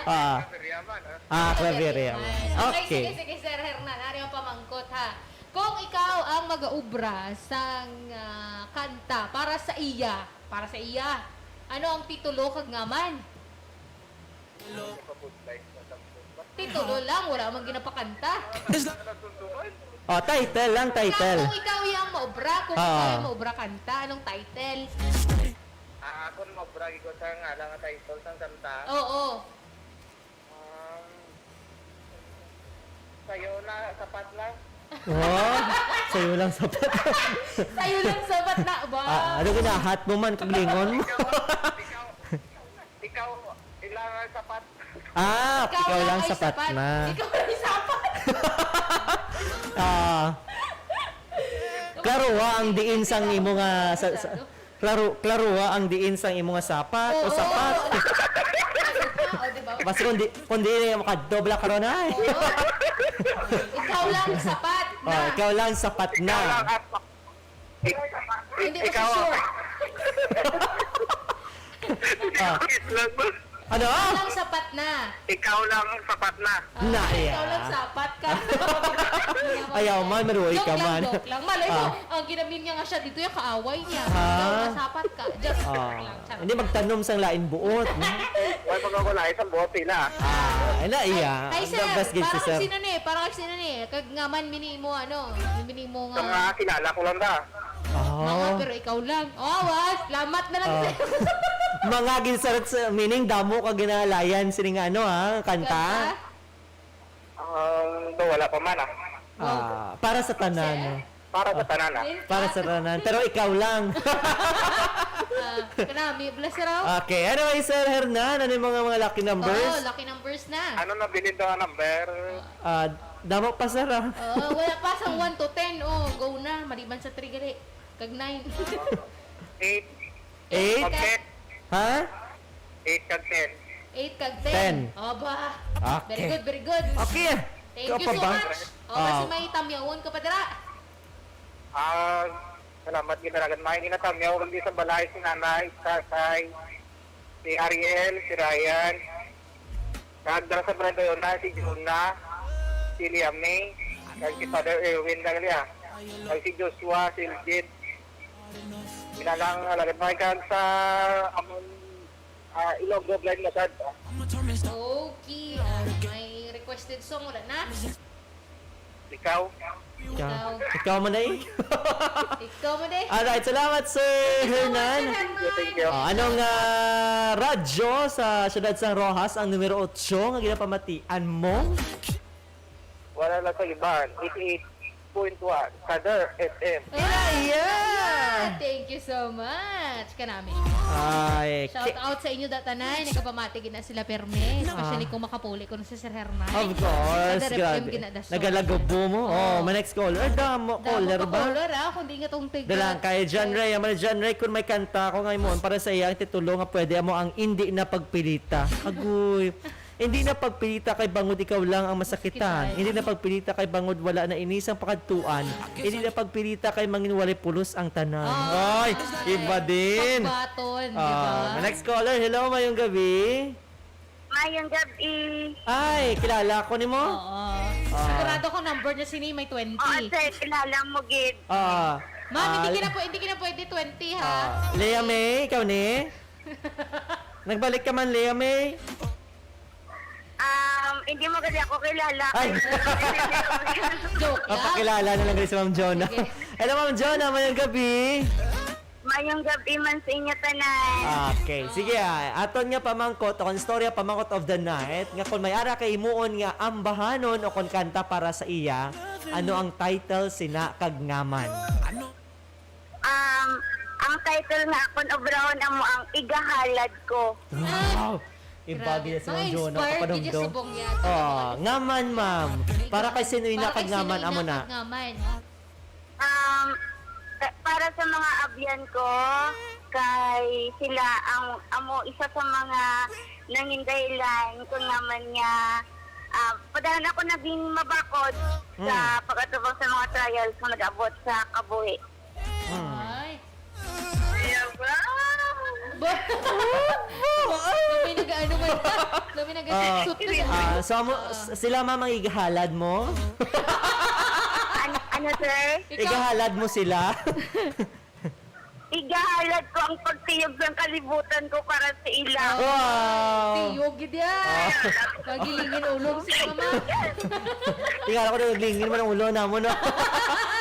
Ah. Claveria man, ah. Ah, Claveria. Claveria. Okay, Okay. Sige, sige, Sir Hernan. Ano yung pamangkot, ha? Kung ikaw ang mag-aubra sang, ah, kanta para sa iya, para sa iya, ano ang titulo kag ngaman? Titulo lang, wala man ginapakanta. Oh, title lang, title. Kung ikaw yang maubra, kung ikaw Oo. Yang maubra kanta, anong title? Ah, ako na maubra, ikaw sa ngalan nga title sang kanta. Oo. Um, sa'yo na, sapat lang. Oh, sa'yo lang sapat. Sa'yo lang sapat na ba? Ah, ano ginahat mo man, kaglingon mo? Ikaw, ikaw, ikaw, ilang sapat. Ah, ikaw lang sapat na. Ikaw lang sapat. Ah, klaro, ah, ang diin sang imo nga sa, sa, Klaro, klaro, ah, ang diin sang imo nga sapat o Oo. Sapat. O, di ba? Mas kung di, kung di mo kadto, bala karon, ay. Oo. Ikaw lang sapat na. Oh, ikaw lang sapat na. Ikaw lang at Hindi ko ikaw. Sure. Ah. Lang ba? Ano? Ikaw lang sapat na. Ikaw lang sapat na. Ah, Na, ikaw yeah. Lang sapat ka. Ayaw man, maruoy Joke ka lang, man. Joke lang. Malay mo, Ah. Ang ginamin niya nga siya dito, yung kaaway niya. Ah. Ikaw lang sapat ka. Joke Ah. lang. Charot. Hindi magtanom sang lain buot, no? Wala pag ako lain sa buot sila. Ah, ala, iya. Ay, Ang sir, the best gift si para kag sir. Sino ni? Para kag sino ni? Kag nga man, mini mo, ano, mini mo Sa nga. Mga kilala ko lang da. Oh. Mga, pero ikaw lang. Oh, wow, salamat na lang, Ah. Sir. Mga ginsarot sa, meaning, damo ka ginalayan, sini nga, ano, ha, kanta? Kanta? Um, do, wala pa man, ah. Wow. Ah, para sa tanan. Sir? Para sa tanan, ah. Sir? Para sa tanan. Pero ikaw lang. Ah, kanami, bless raw. Okay. Anyway, Sir Hernan, ano yung mga, mga lucky numbers? Oh, lucky numbers na. Ano na bilin daw ang number? Ah, damo pa, sir, ah. Oh, wala pa sa one to ten. Oh, go na. Maliban sa three gali. Kag nine. Eight. Eight? Okay. Ha? Eight kag ten. Eight kag ten. Ten. Aba. Okay. Very good, very good. Okay. Thank Ikaw you pa so ba? Much. O, Ah. Kasi may tamyawon ka pa dira. Ah, salamat, ginaragan. May ginatamyaw, kundi sa balay, si nanay, si tatay, si Ariel, si Ryan. Kag dara sa barangay na, si Jonah, si Liam May, kag si Father Erwin lang niya. Kag si Joshua, si Eldin. Ginalang alagad, may kag sa amon, ah, Ilonggo Blind Masad. Okay, ah, may requested song, wala na? Ikaw? Ikaw. Ikaw. Ikaw man, eh. Ikaw man, eh. Alright, salamat, Sir Hernan. Thank you, thank you. Ah, anong, ah, radyo sa siyudad sang Roxas ang numero otso nga ginapamatian mo? Wala lang sa iban. Eighty-eight point one, Kader F M. Ayan! Thank you so much. Kanami. Ay, Shout ki- out sa inyo, da-, tanan. Nagapamati gina sila permi. Ah. Especially kung makapuli ko na si Sir Hernan. Of course, Kader F M grabe. Ginadasol. Nagalagobo mo. Oh, Oh. My next caller. Damo Damo caller ka ba? Caller, ah. Kundi nga tong tiga. Dalang kay John Ray. Ang mga John Ray, kung may kanta ako ngayon, para sa iya, ang titulo nga pwede mo ang Hindi Na Pagpilita. Agoy. Hindi na pagpilita kay bangod ikaw lang ang masakitan. Masakitan. Hindi na pagpilita kay bangod wala na ini sang pakadtuan. Hindi na pagpilita kay mangin walay pulos ang tanan. Ah. Ay, iba din. Pagbaton, di Ah, ba? Next caller. Hello, mayong gabi. Mayong gabi. Ay, kilala ko nimo? Oo. Ah. Sigurado ko number niya sini may twenty. Oo, sir, kilala mo gid. Ah. Ma'am, hindi Ah, ka na pwe-, hindi ka na pwede twenty, ha? Ah, Lea May, ikaw ni? Nagbalik ka man, Lea May? Um, hindi mo kasi ako kilala. Ay. Joke lang. Papakilala na lang rin si Ma'am Jonah. Sige. Hello, Ma'am Jonah. Mayong gabi. Mayong gabi man sa inyo tanan. Okay. Sige, ah. Aton nga pamangkot, o kung istorya, pamangkot of the night, nga kung may ara kay himuon nga ambahanon o kung kanta para sa iya, ano ang title sina kag ngaman? Um, ang title nga akon obrahon amo ang Igahalad Ko. Wow! Grabe. Ibagi na si Ma'am Jonah, ma-inspire gid siya kapanumdum. Subong niya. Oh, ngaman, ma'am. Para kay sino ina kag ngaman, amo na. Ngaman. Um, pa-, para sa mga abyan ko, kay sila ang amo isa sa mga nangin dahilan kung ngaman nga, ah, padahon ako naging mabakod sa Hmm. pag-atubang sa mga trials nga nag-abot sa kabuhi. Mm. Ay. Kaya ba? Ba? Kami nag-ano man. Kami nag-asipsot na. Ah, so, amo, Ah. s-, sila, ma'am, ang igahalad mo? Ano, ano, sir? Ikaw. Igahalad mo sila? Igahalad ko ang pagtiyog sang kalibutan ko para sa ila. Wow. Tiyog gid yan. Ah. Magilingin ulo si mama. Tingala ko na naglingin man ang ulo namo, no?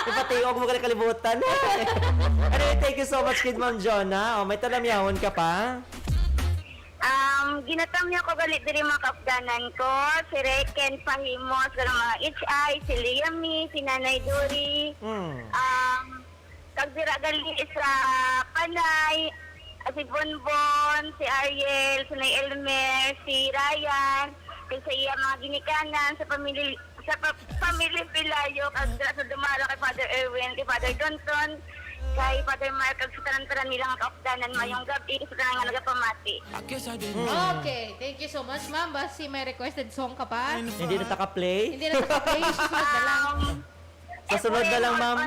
Ipatiog mo ka na kalibutan. Anyway, thank you so much, kid Ma'am Jonah. Oh, may talamyahon ka pa? Um, ginatamyaw ko gali diri mga kaupdanan ko, si Reken Pahimos, mga H I, si Liam, si Nanay Dori. Hmm. Um, kag dira gali sa Panay, ah, si Bonbon, si Ariel, si Nay Elmer, si Ryan, kag sa iya mga ginikanan, sa pamilya, sa pa-, pamilya Pilayo, kag dira sa Dumala kay Father Erwin, kay Father Donton, kay Father Mark, kag sa tanan-tanan nila nga kaupdanan, mayong gabi, sa tanan nga nagapamati. Mm. Okay, thank you so much, ma'am. Basi may requested song ka pa? Hindi na taka-play? Hindi na taka-play. Susunod na lang. Um, Sa sunod na lang, ma'am.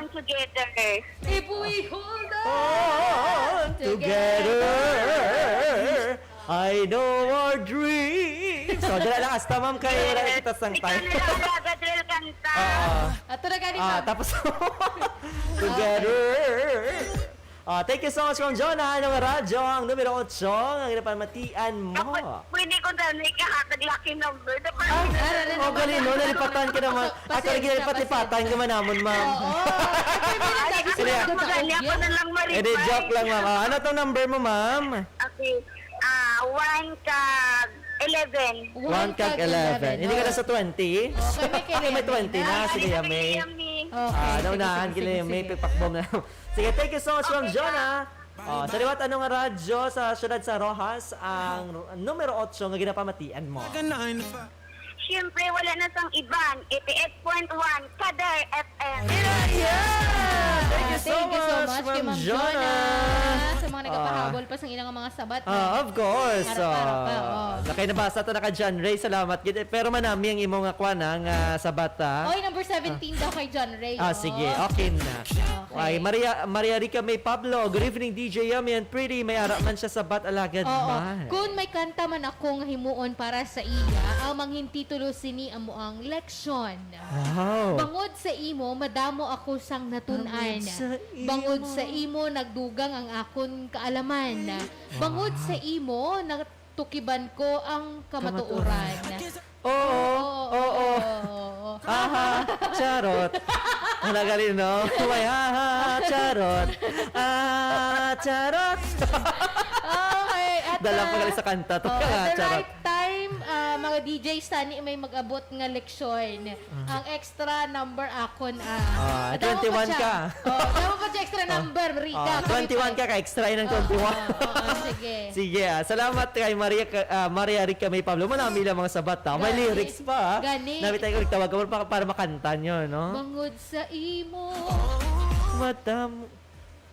If we hold on together. Hold on together. I know our dreams. So, dala lang hasta, ma'am, kay wala na kita sang time. Ikaw na lang, Raga Drill, kanta. Oo. Ato na gani, Ah, ma'am. Tapos, together. Ah, thank you so much, Ma'am Jonah. Ano nga radyo ang numero otso nga ginapamatian mo? Pwede ko na ikahatag lucky number. Dapat Ah, na- oh, gali, no? Nalipatan ka naman. Pasensya, At talaga, lipat-lipatan ka man namon, ma'am. Oo. Ay, Sige. Ako na lang ma-reply. Eh, di, joke lang, ma'am. Ah, ano tong number mo, ma'am? Okay. Ah, one kag eleven. One kag eleven. Hindi ka na sa twenty? Oh, kami kay Kami may Liam twenty na, na. Sige, Kami kay Yami. Liam ni. Okay, Ah, sige, naunahan sige, kila sige, Yami, sige. Pipakbong na. Sige, thank you so much, Ma'am Okay, Jonah. Oh, sa liwat, ano nga radyo sa siyudad sa Roxas ang numero otso nga ginapamatian mo? Siyempre, wala na sang iban, eighty-eight point one Kadar F M. Yeah! Thank you so Thank you so much, much kay Ma'am Ma'am Jonah. Jonah. Sa mga Ah. nagapahabol pa sa ilang mga sabat, Ah, no? Of course. Harap-harap pa, Ah, oh. Nakay nabasa to na ka John Ray. Salamat gid. Eh, pero manami ang imo nga kwan, ah, nga sabat, ah. Oy, number seventeen daw kay John Ray, Ah, oh. Sige. Okay na. Okay. Ay, Maria, Maria Rica May Pablo. Good evening, D J Yummy and Pretty. May ara man siya sabat, alagad Oo. man. Kung may kanta man ako nga himuon para sa iya, ang mangin titulo sini amo ang Leksyon. Wow. Bangod sa imo, madamo ako sang natun-an. Bangod sa imo. Bangod sa imo, nagdugang ang akon kaalaman. Bangod Wow. sa imo, natukiban ko ang kamatuoran. Kamatuoran. Oo, Oo, oo. oo, oo. Aha, charot. Wala galing, no? May aha, charot. Ah, charot. Okay, at, Dala pa ah, galing sa kanta to. Oh, at the Charot. right time, ah, mga D J, sani may mag-abot nga leksyon. Mm. Ang extra number akon, ah. Ah, At tama pa twenty-one siya. ka. Oh, tama pa siya, extra Ah. number, Rika, Ah, kami twenty-one pa. ka, ka-extra yun ang Ah, twenty-one. ah, ah, ah, sige. Sige, ah, salamat kay Maria ka-, ah, Maria Rica May Pablo. Manami lang mga sabat, ah. May Gani. lyrics pa, ah. Gani. Nabi tayo kung tawag ka para, para makanta nyo, no? Bangod sa imo. Madam,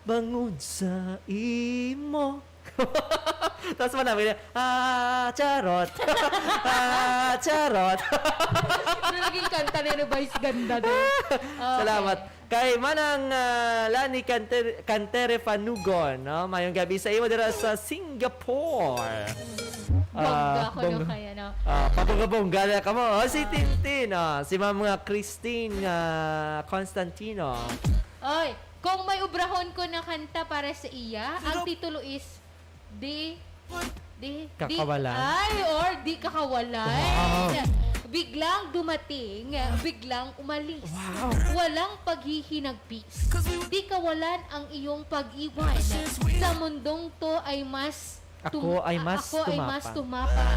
bangod sa imo. Tapos manami na, "Ah, charot. Ah, charot." Pero naging kanta ni Revise ganda din. Okay. Salamat. Kay Manang ah, Lani Canter- Cantere Fanugon, no? Mayong gabi sa imo dira sa Singapore. Bongga Ah, ko bongga. no kaya no. Ah, pabongga-bongga na ka mo. Oh, si Tintin, ah, si Ma'am nga Christine ah, Constantino. Oy, kung may ubrahon ko na kanta para sa iya, ang titulo is Di Di, Kakawalan. Di, ay, or di kakawalan. Wow. Biglang dumating, biglang umalis. Wow. Walang paghihinagpis. Di kawalan ang iyong pag-iwan. Sa mundong to ay mas Ako ay mas ako ay mas tumapa. tumapa.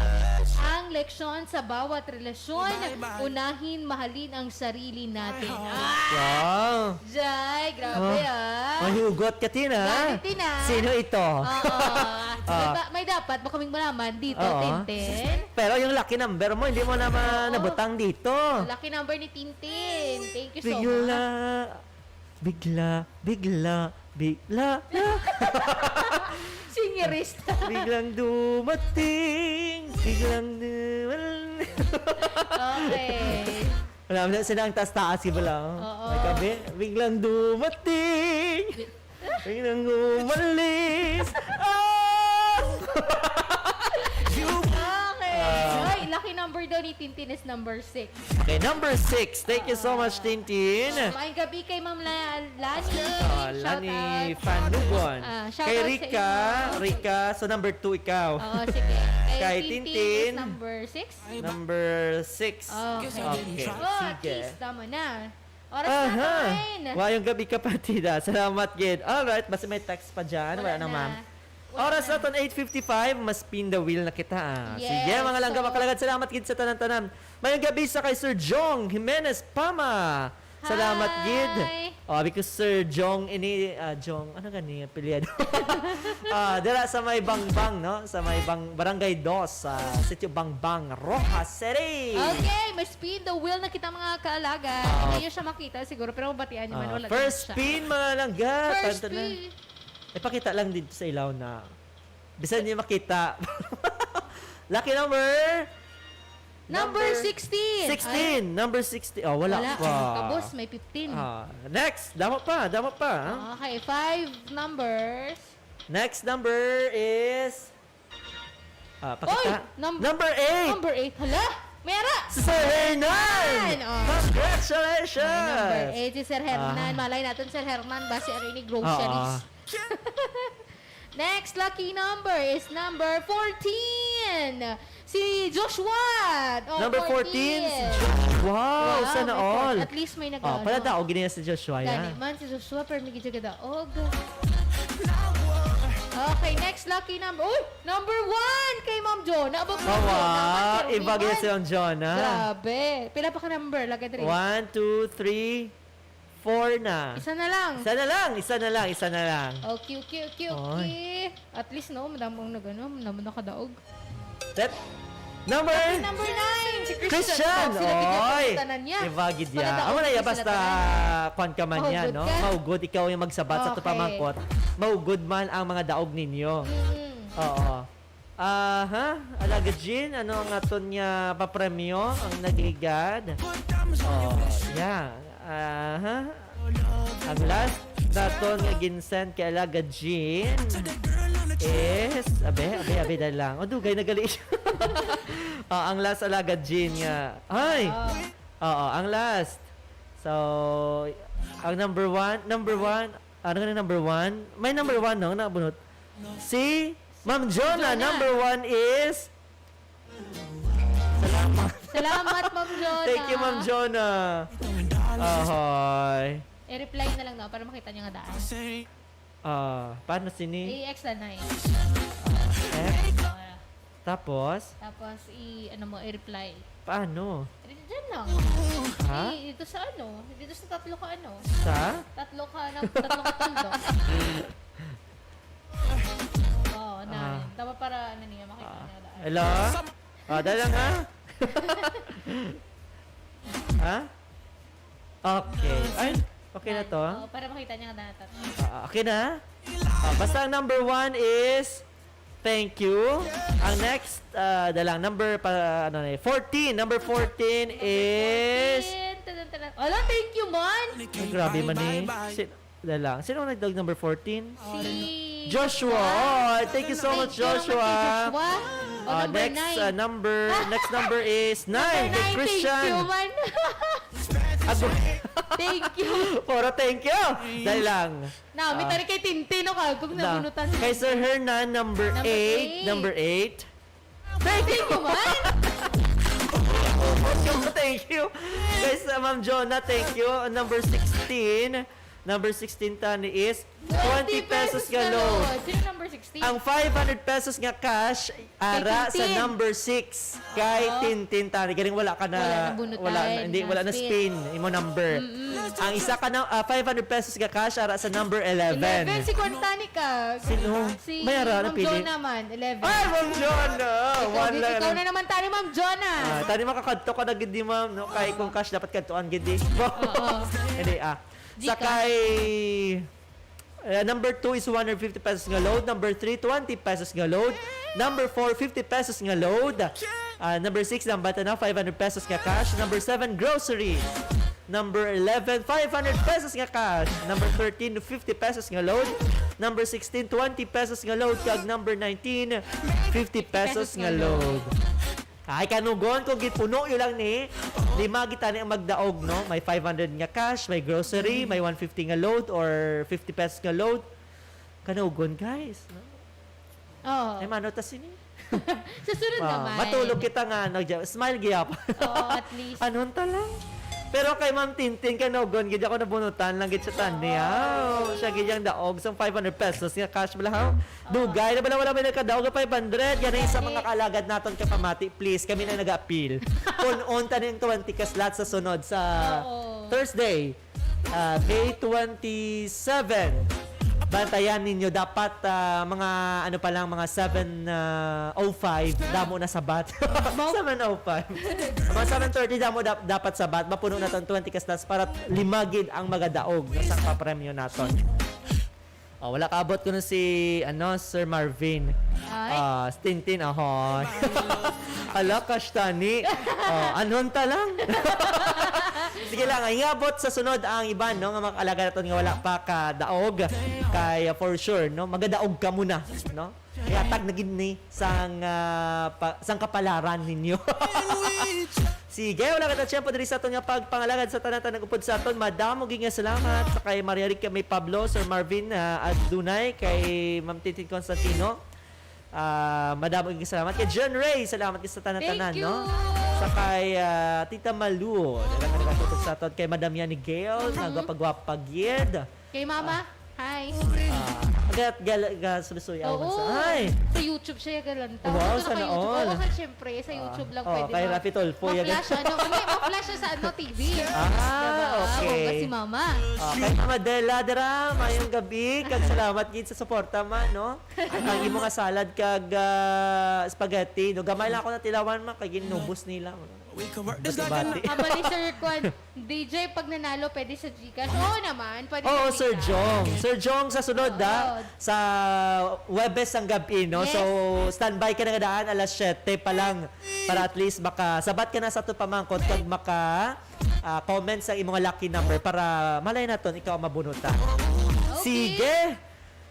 Ang leksyon sa bawat relasyon, unahin mahalin ang sarili natin. Ah! Wow. Jay, grabe ah. May hugot ka, Tin, ah. Grabe, Tin, ah. Sino ito? Oo. May, Ah. ba- may dapat ba kaming malaman dito, Oo. Tintin? Pero yung lucky number mo, hindi mo naman Oo. nabutang dito. Lucky number ni Tintin. Thank you so Bigla, much. bigla, bigla, bigla. Singerista. Biglang dumating, biglang dumating. Okay. Wala mo na sila ang taas-taas, di ba lang? Oo. May gabi, biglang dumating. Biglang umalis. Ah! Okay. Ah. Oy, lucky number daw ni Tintin is number six. Okay, number six. Thank you so much, Tintin. Maayong gabi kay Ma'am La- Lani. Ah, Shout Lani out. Fanugon. Ah, shout Kay out sa Rika, inyo. Rika, so number two ikaw. Oo, sige. Kay, Kay Tintin, Tintin. Is number six. Number six. Okay. Okay, Oh, at sige. least, tama na. Oras Aha. natin. Mayong gabi, kapatid, ah. Salamat, gid. Alright, basta may text pa dyan. Wala, na, ma'am. Wala Oras na. naton eight fifty-five, mas pinda wheel na kita. Ah. Yes, Sige, mga langga, so makalagad. Salamat, gid, sa tanan-tanan. Mayong gabi sa kay Sir Jong Jimenez Pama. Salamat, gid. Hi. Oh, because Sir Jong, ini, ah, Jong, ano gani, apelyido? Ah, dira sa may Bangbang, no? Sa may Bang, Barangay Dos, sa Sitio Bangbang, Roxas City. Okay, may spin the wheel na kita, mga kaalaga. Ah. Hindi nyo siya makita siguro, pero mabatian nyo man. Ah, Wala first siya. Spin, mga langga. First Tanto na. spin. Ipakita lang dito sa ilaw na bisan niyo makita. Lucky number? Number sixteen. Sixteen. Number sixteen. Oh, wala, Wala. pa. Tapos may fifteen. Ah, next. Damo pa. Damo pa. Ah. Okay, five numbers. Next number is... Ah, pakita. Oy! Num- number eight. Number eight. Hala! May ara! Si Sir Hernan! Hernan, oh. Congratulations! Number eight, si Sir Hernan. Ah. Malay natin, Sir Hernan, ba si ano ini groceries? Oo. Next lucky number is number fourteen. Si Joshua. Oh, Number fourteen, si Joshua. Wow, sana may all. four- At least may nag- Oh, ano. pala tao, gini si Joshua, Gani ya. man si Joshua, pero may gidya daog. Okay, next lucky number. Uy! Number one kay Ma'am Jonah. Abang Ma'am Wow, Jonah. iba gid si Ma'am Jonah. Grabe. Pila pa ka number? Lagay diri. One, two, three, four na. Isa na lang. Isa na lang, isa na lang, isa na lang. Okay, okay, okay, Oy. okay. At least, no, madamong nag-ano, madamong nakadaog. That number Number nine, si Christian. Christian! Oh, sila bigyan Oy! ng tanan niya. Iba gid ya. Pagkadaog Amo na din ya, sila basta tanan. kwan ka man Mahugod yan, no? ka. Mahugod ikaw yung magsabat sa Okay. tupamangkot. Mahugod man ang mga daog ninyo. Mm. Oo. Aha, Alagad Jean, ano ang aton nga papremyo? Ang nagligad? Oh, yeah. Aha. Ang last naton nga ginsend kay Alagad Jean is, abe, abe, abe, dali lang. O, dugay na gali siya. Ah, ang last Alagad Jean nga. Ay! Oh. Oo, ang last. So, ang number one, number one, ano nga number one? May number one, no? Nabunot. Si Ma'am Jonah, Jonah. Number one is... Salamat. Salamat, Ma'am Jonah. Thank you, Ma'am Jonah. Ahoy. I-reply na lang daw para makita niya nga daan. Ah, paano sini? I-X lang na eh. Eh? Tapos, Tapos, i-, ano mo, i-reply. paano? Dito dyan lang. Ha? I-, dito sa ano? Dito sa tatlo ka ano? Sa? Tatlo ka na, tatlo ka tundo. Oo, na. Ah. Tama para ano niya, makita Ah, niya daan. hello? Ah, dali lang, ha? Ha? Okay. Ay, okay na to. Oo, para makita niya nga daan. Ah, okay na? Ah, basta ang number one is Thank you. Ang next, ah, dalang number pa, ano na eh, fourteen. Number fourteen is fourteen. Tadan, tadan. Ala, thank you, man. Ay, grabe man eh. Si, dalang. Sino ang nagdaog number fourteen? Si Joshua. Joshua. Oh, thank you so Thank much, you naman kay Joshua. Joshua. Oh, Ah, number next, nine. ah, number, next number is Number nine, nine, thank Christian. you, man. Ago- Thank you. Puro thank you. Dali lang. Na, may Ah. tari kay Tintin, no, kagog na Na. bunutan. Kay Sir Hernan, number Number eight. eight. Number eight. Thank you, man. Thank you. Kay sa Ma'am Jonah, thank you. Number sixteen. Number sixteen tani is twenty pesos nga load. Sino number sixteen? Ang five hundred pesos nga cash, ara sa Tintin. number six. Kay Oo. Tintin tani. Galing wala ka na, Wala na bunutan, wala na, hindi, hindi wala na na spin. spin. Imo number. Mm-mm. Ang isa ka na, ah, five hundred pesos nga cash, ara sa number eleven. Eleven, si Kwan tani ka. Sino? Si May ara, Ma'am napili. Jonah man, eleven. Ay, Ma'am Jonah! Ikaw, One gid, lang. ikaw na naman tani, Ma'am Jonah. Ah, tani makakadto ka na gid di, ma'am, no? Kay kung cash, dapat kadtuan gid di. Oo. Hindi, ah. Sa Gcash. kay, eh, number two is one hundred fifty pesos nga load. Number three, twenty pesos nga load. Number four, fifty pesos nga load. Ah, number six, nambata na, five hundred pesos nga cash. Number seven, grocery. Number eleven, five hundred pesos nga cash. Number thirteen, fifty pesos nga load. Number sixteen, twenty pesos nga load. Kag number nineteen, fifty pesos nga load. Ay, kanugon, kung gipuno yun lang ni, lima gid tani ang magdaog, no? May five hundred nga cash, may grocery, may one fifty nga load, or fifty pesos nga load. Kanugon, guys, no? Oo. Ay, mano ta sini? Sa sunod Ah, naman. matulog kita nga, nag-, smile gihap. Oo, at least. Anon ta lang? Pero kay Ma'am Tintin, kanugon, gid ako nabunutan lang gid sa tani, ha? Siya gid yung daog, sang five hundred pesos nga cash bala, ha? Dugay na bala, wala may nagkadaog nga five hundred. Yan ay sa Hindi. mga kaalagad naton kapamati, please. Kami na nag-appeal. Punon ta ning twenty ka slots sa sunod sa Oo. Thursday. Ah, May twenty-seven. Bantayan ninyo, dapat, ah, mga, ano pa lang, mga seven oh five, damo na sabat. Mo- Seven oh five. Mga seven thirty, damo dap-, dapat sabat. Mapuno na tong twenty ka slots para lima gid ang magadaog sa papremyo naton. Oh, wala kaabot ko na si, ano, Sir Marvin. Ay. Ah, si Tintin, ahoy. Hala, cash tani. Oh, anon ta lang? Sige lang, ay, abot sa sunod ang iban, no, nga mga kaalaga naton nga wala pa ka daog. Kay, uh, for sure, no, magadaog ka muna, no? Kaya tag na gid ni sang, ah, pa, sang kapalaran ninyo. Sige, wala ka na tiyempo diri sa aton nga pagpangalagad sa tanan-tanan upod sa aton. Madamo gid nga salamat sa kay Maria Rica May Pablo, Sir Marvin, ah, Adunay, kay Ma'am Tintin Constantino. Ah, madamo gid nga salamat kay John Ray. Salamat gid sa tanan-tanan, Thank you. no? Sa kay, ah, Tita Malu, daghang nagatutok sa aton, kay Madam Yani Gail, Mhm. nagwapagwapa gid. Kay Mama, Ah. hi. Ah, gat-, gal-, ga-, sulisuya Oo. man sa, ay. Sa YouTube siya galanta. Wow, Ito na sana kay YouTube. all. Oo, kay, syempre, sa Ah, YouTube lang oh, pwede kay ma-, Rafi Tulfo, yan. ma-flash, ano, hindi, ma-flash siya sa, ano, T V. Ah, Diba? okay. Bongga si Mama. Ah, kay Mama Dela, dira, mayong gabi. Kag salamat gid sa suporta, ma, no? Ang imo nga salad kag, ah, spaghetti, no? Gamay lang ako natilawan, ma, kay ginubos nila. Bati-bati. Aba ni Sir Kwan, D J, pag nanalo, pwede sa GCash? Oo naman, pwede Oo, sa Sir GCash. Jong. Sir Jong, sa sunod, Oo. ha? Sa Huwebes ang gabi, no? Yes. So, standby ka na nga daan, alas siyete pa lang. Para at least makasabat ka na sa ato pamangkot kag maka, ah, comment sa imong lucky number para malay naton ikaw ang mabunutan. Okay. Sige!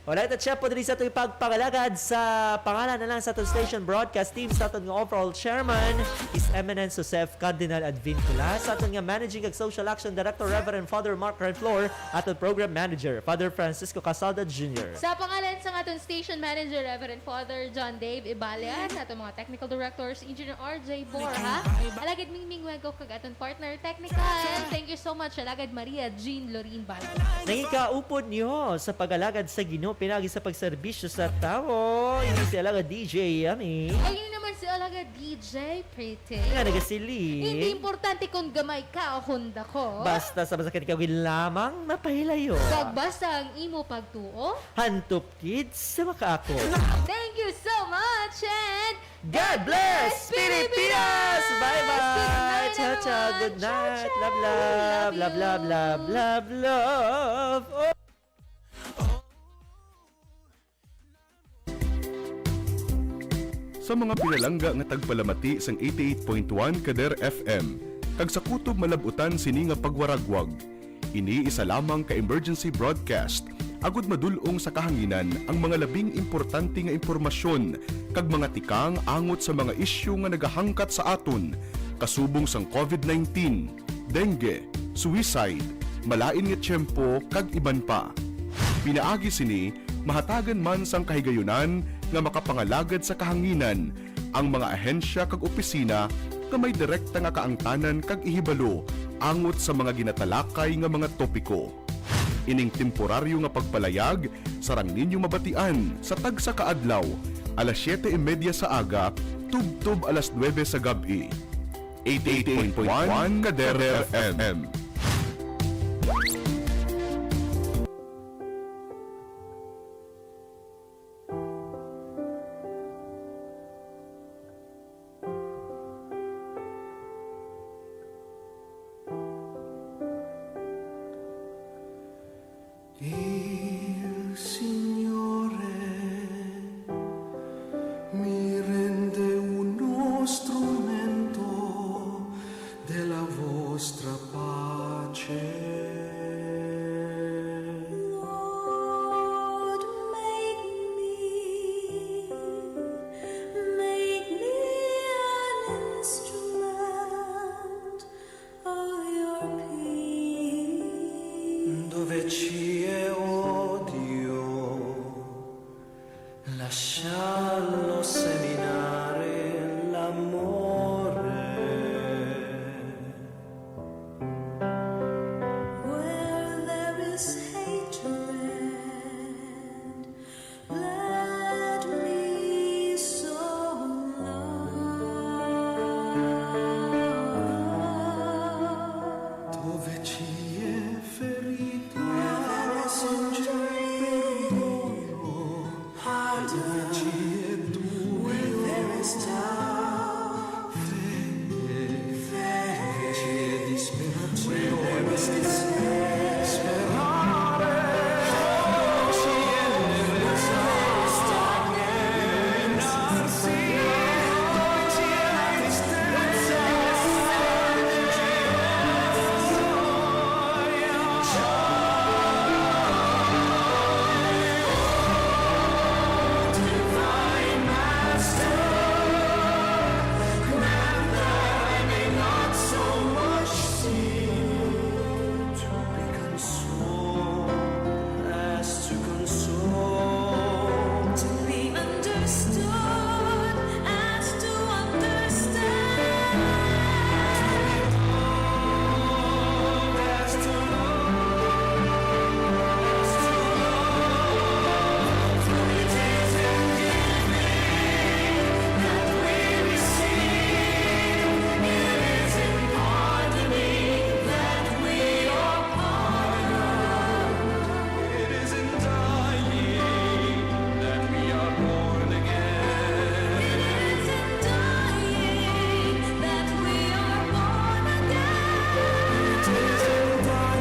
Alright, at siya po diri sa ato ipagpangalagad sa pangalan na lang sa aton station broadcast team, sa aton nga overall chairman, His Eminence Joseph Cardinal Advincula, sa aton nga managing kag social action director, Reverend Father Mark Renflor, aton program manager, Father Francisco Casalda Junior. Sa pangalan sa aton station manager, Reverend Father John Dave Ibalian, sa aton mga technical directors, Engineer R J Borja, alagad Mingming Wego, kag aton partner technical. Thank you so much, Alagad Maria Jean Lorin Baldo. Nangikaupod niyo sa pag-alagad sa Ginoo pinagi sa pagserbisyo sa tawo. Ini si Alagad D J Yummy. Ay, ini naman si Alagad D J Pretty. Nga nagasiling. Hindi importante kung gamay ka o kung dako. Basta sa masakit ka, lamang mapahilayo. Kag basta ang imo pagtuo. Hantop kids sa makaako. Thank you so much and God bless Pilipinas! Bye-bye! Good night, Ciao, ciao. everyone. Good Ciao, night. ciao. Love, love. Love, love, you. love, love, love. Oh. Sa mga pinalangga nga tagpalamati sang eighty-eight point one Kader F M, kag sa kutob malab-utan sini nga pagwaragwag, ini isa lamang ka emergency broadcast agud madul-ong sa kahanginan ang mga labing importante nga impormasyon kag mga tikang angot sa mga isyu nga nagahangkat sa aton, kasubong sang covid nineteen, dengue, suicide, malain nga tiyempo, kag iban pa. Pinaagi sini, mahatagan man sang kahigayunan nga makapangalagad sa kahanginan ang mga ahensya kag opisina nga may direkta nga kaangtanan kag ihibalo angot sa mga ginatalakay nga mga topiko. Ining temporaryo nga pagpalayag sarang ninyo mabatian sa tagsa ka adlaw, alas siyete y media sa aga tubtob alas nuebe sa gab-i. Eighty-eight point one Kader F M. Il Signore mi rende uno strumento della vostra pace. Lord, make me, make me an instrument of your peace. Dove ci è odio, lascialo seminare l'amore. Where there is hatred, let me sow love. Dove ci è ferita, perdono. Dove ci è dubbio, fede. Dove ci è disperazione, sperare. Dove ci è nervosità, stagnarsi. Dove ci è la tristezza, It is in dying that we are born again. It is in dying that we are born again. It is in dying that we are born again to eternal life.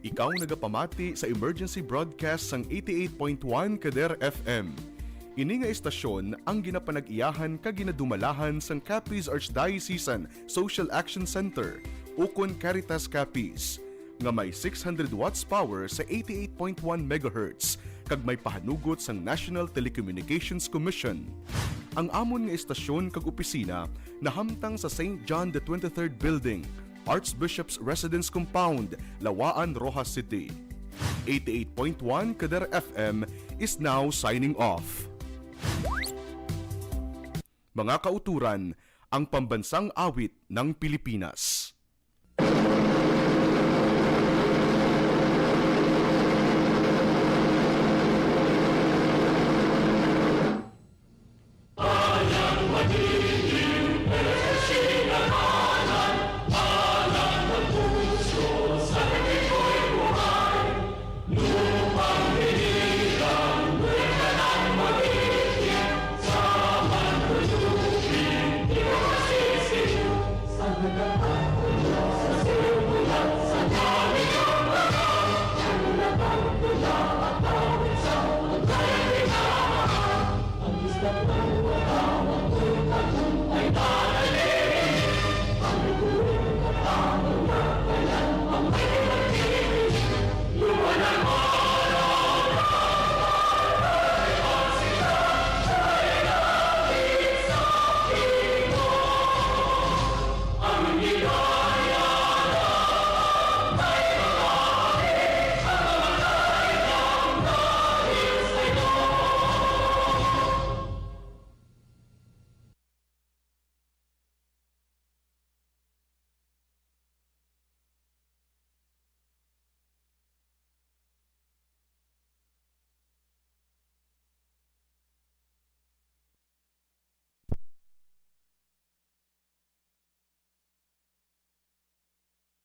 Ikaw nagapamati sa emergency broadcast sang eighty-eight point one Kader F M. Ini nga istasyon ang ginapanag-iyahan kag ginadumalahan sang Capiz Archdiocesan Social Action Center, ukon Caritas Capiz, nga may six hundred watts power sa eighty-eight point one megahertz kag may pahanugot sang National Telecommunications Commission. Ang amon nga istasyon kag opisina nahamtang sa Saint John the twenty-third Building, Archbishop's Residence Compound, Lawaan, Roxas City. Eighty-eight point one Kader F M is now signing off. Mga kauturan, ang pambansang awit ng Pilipinas.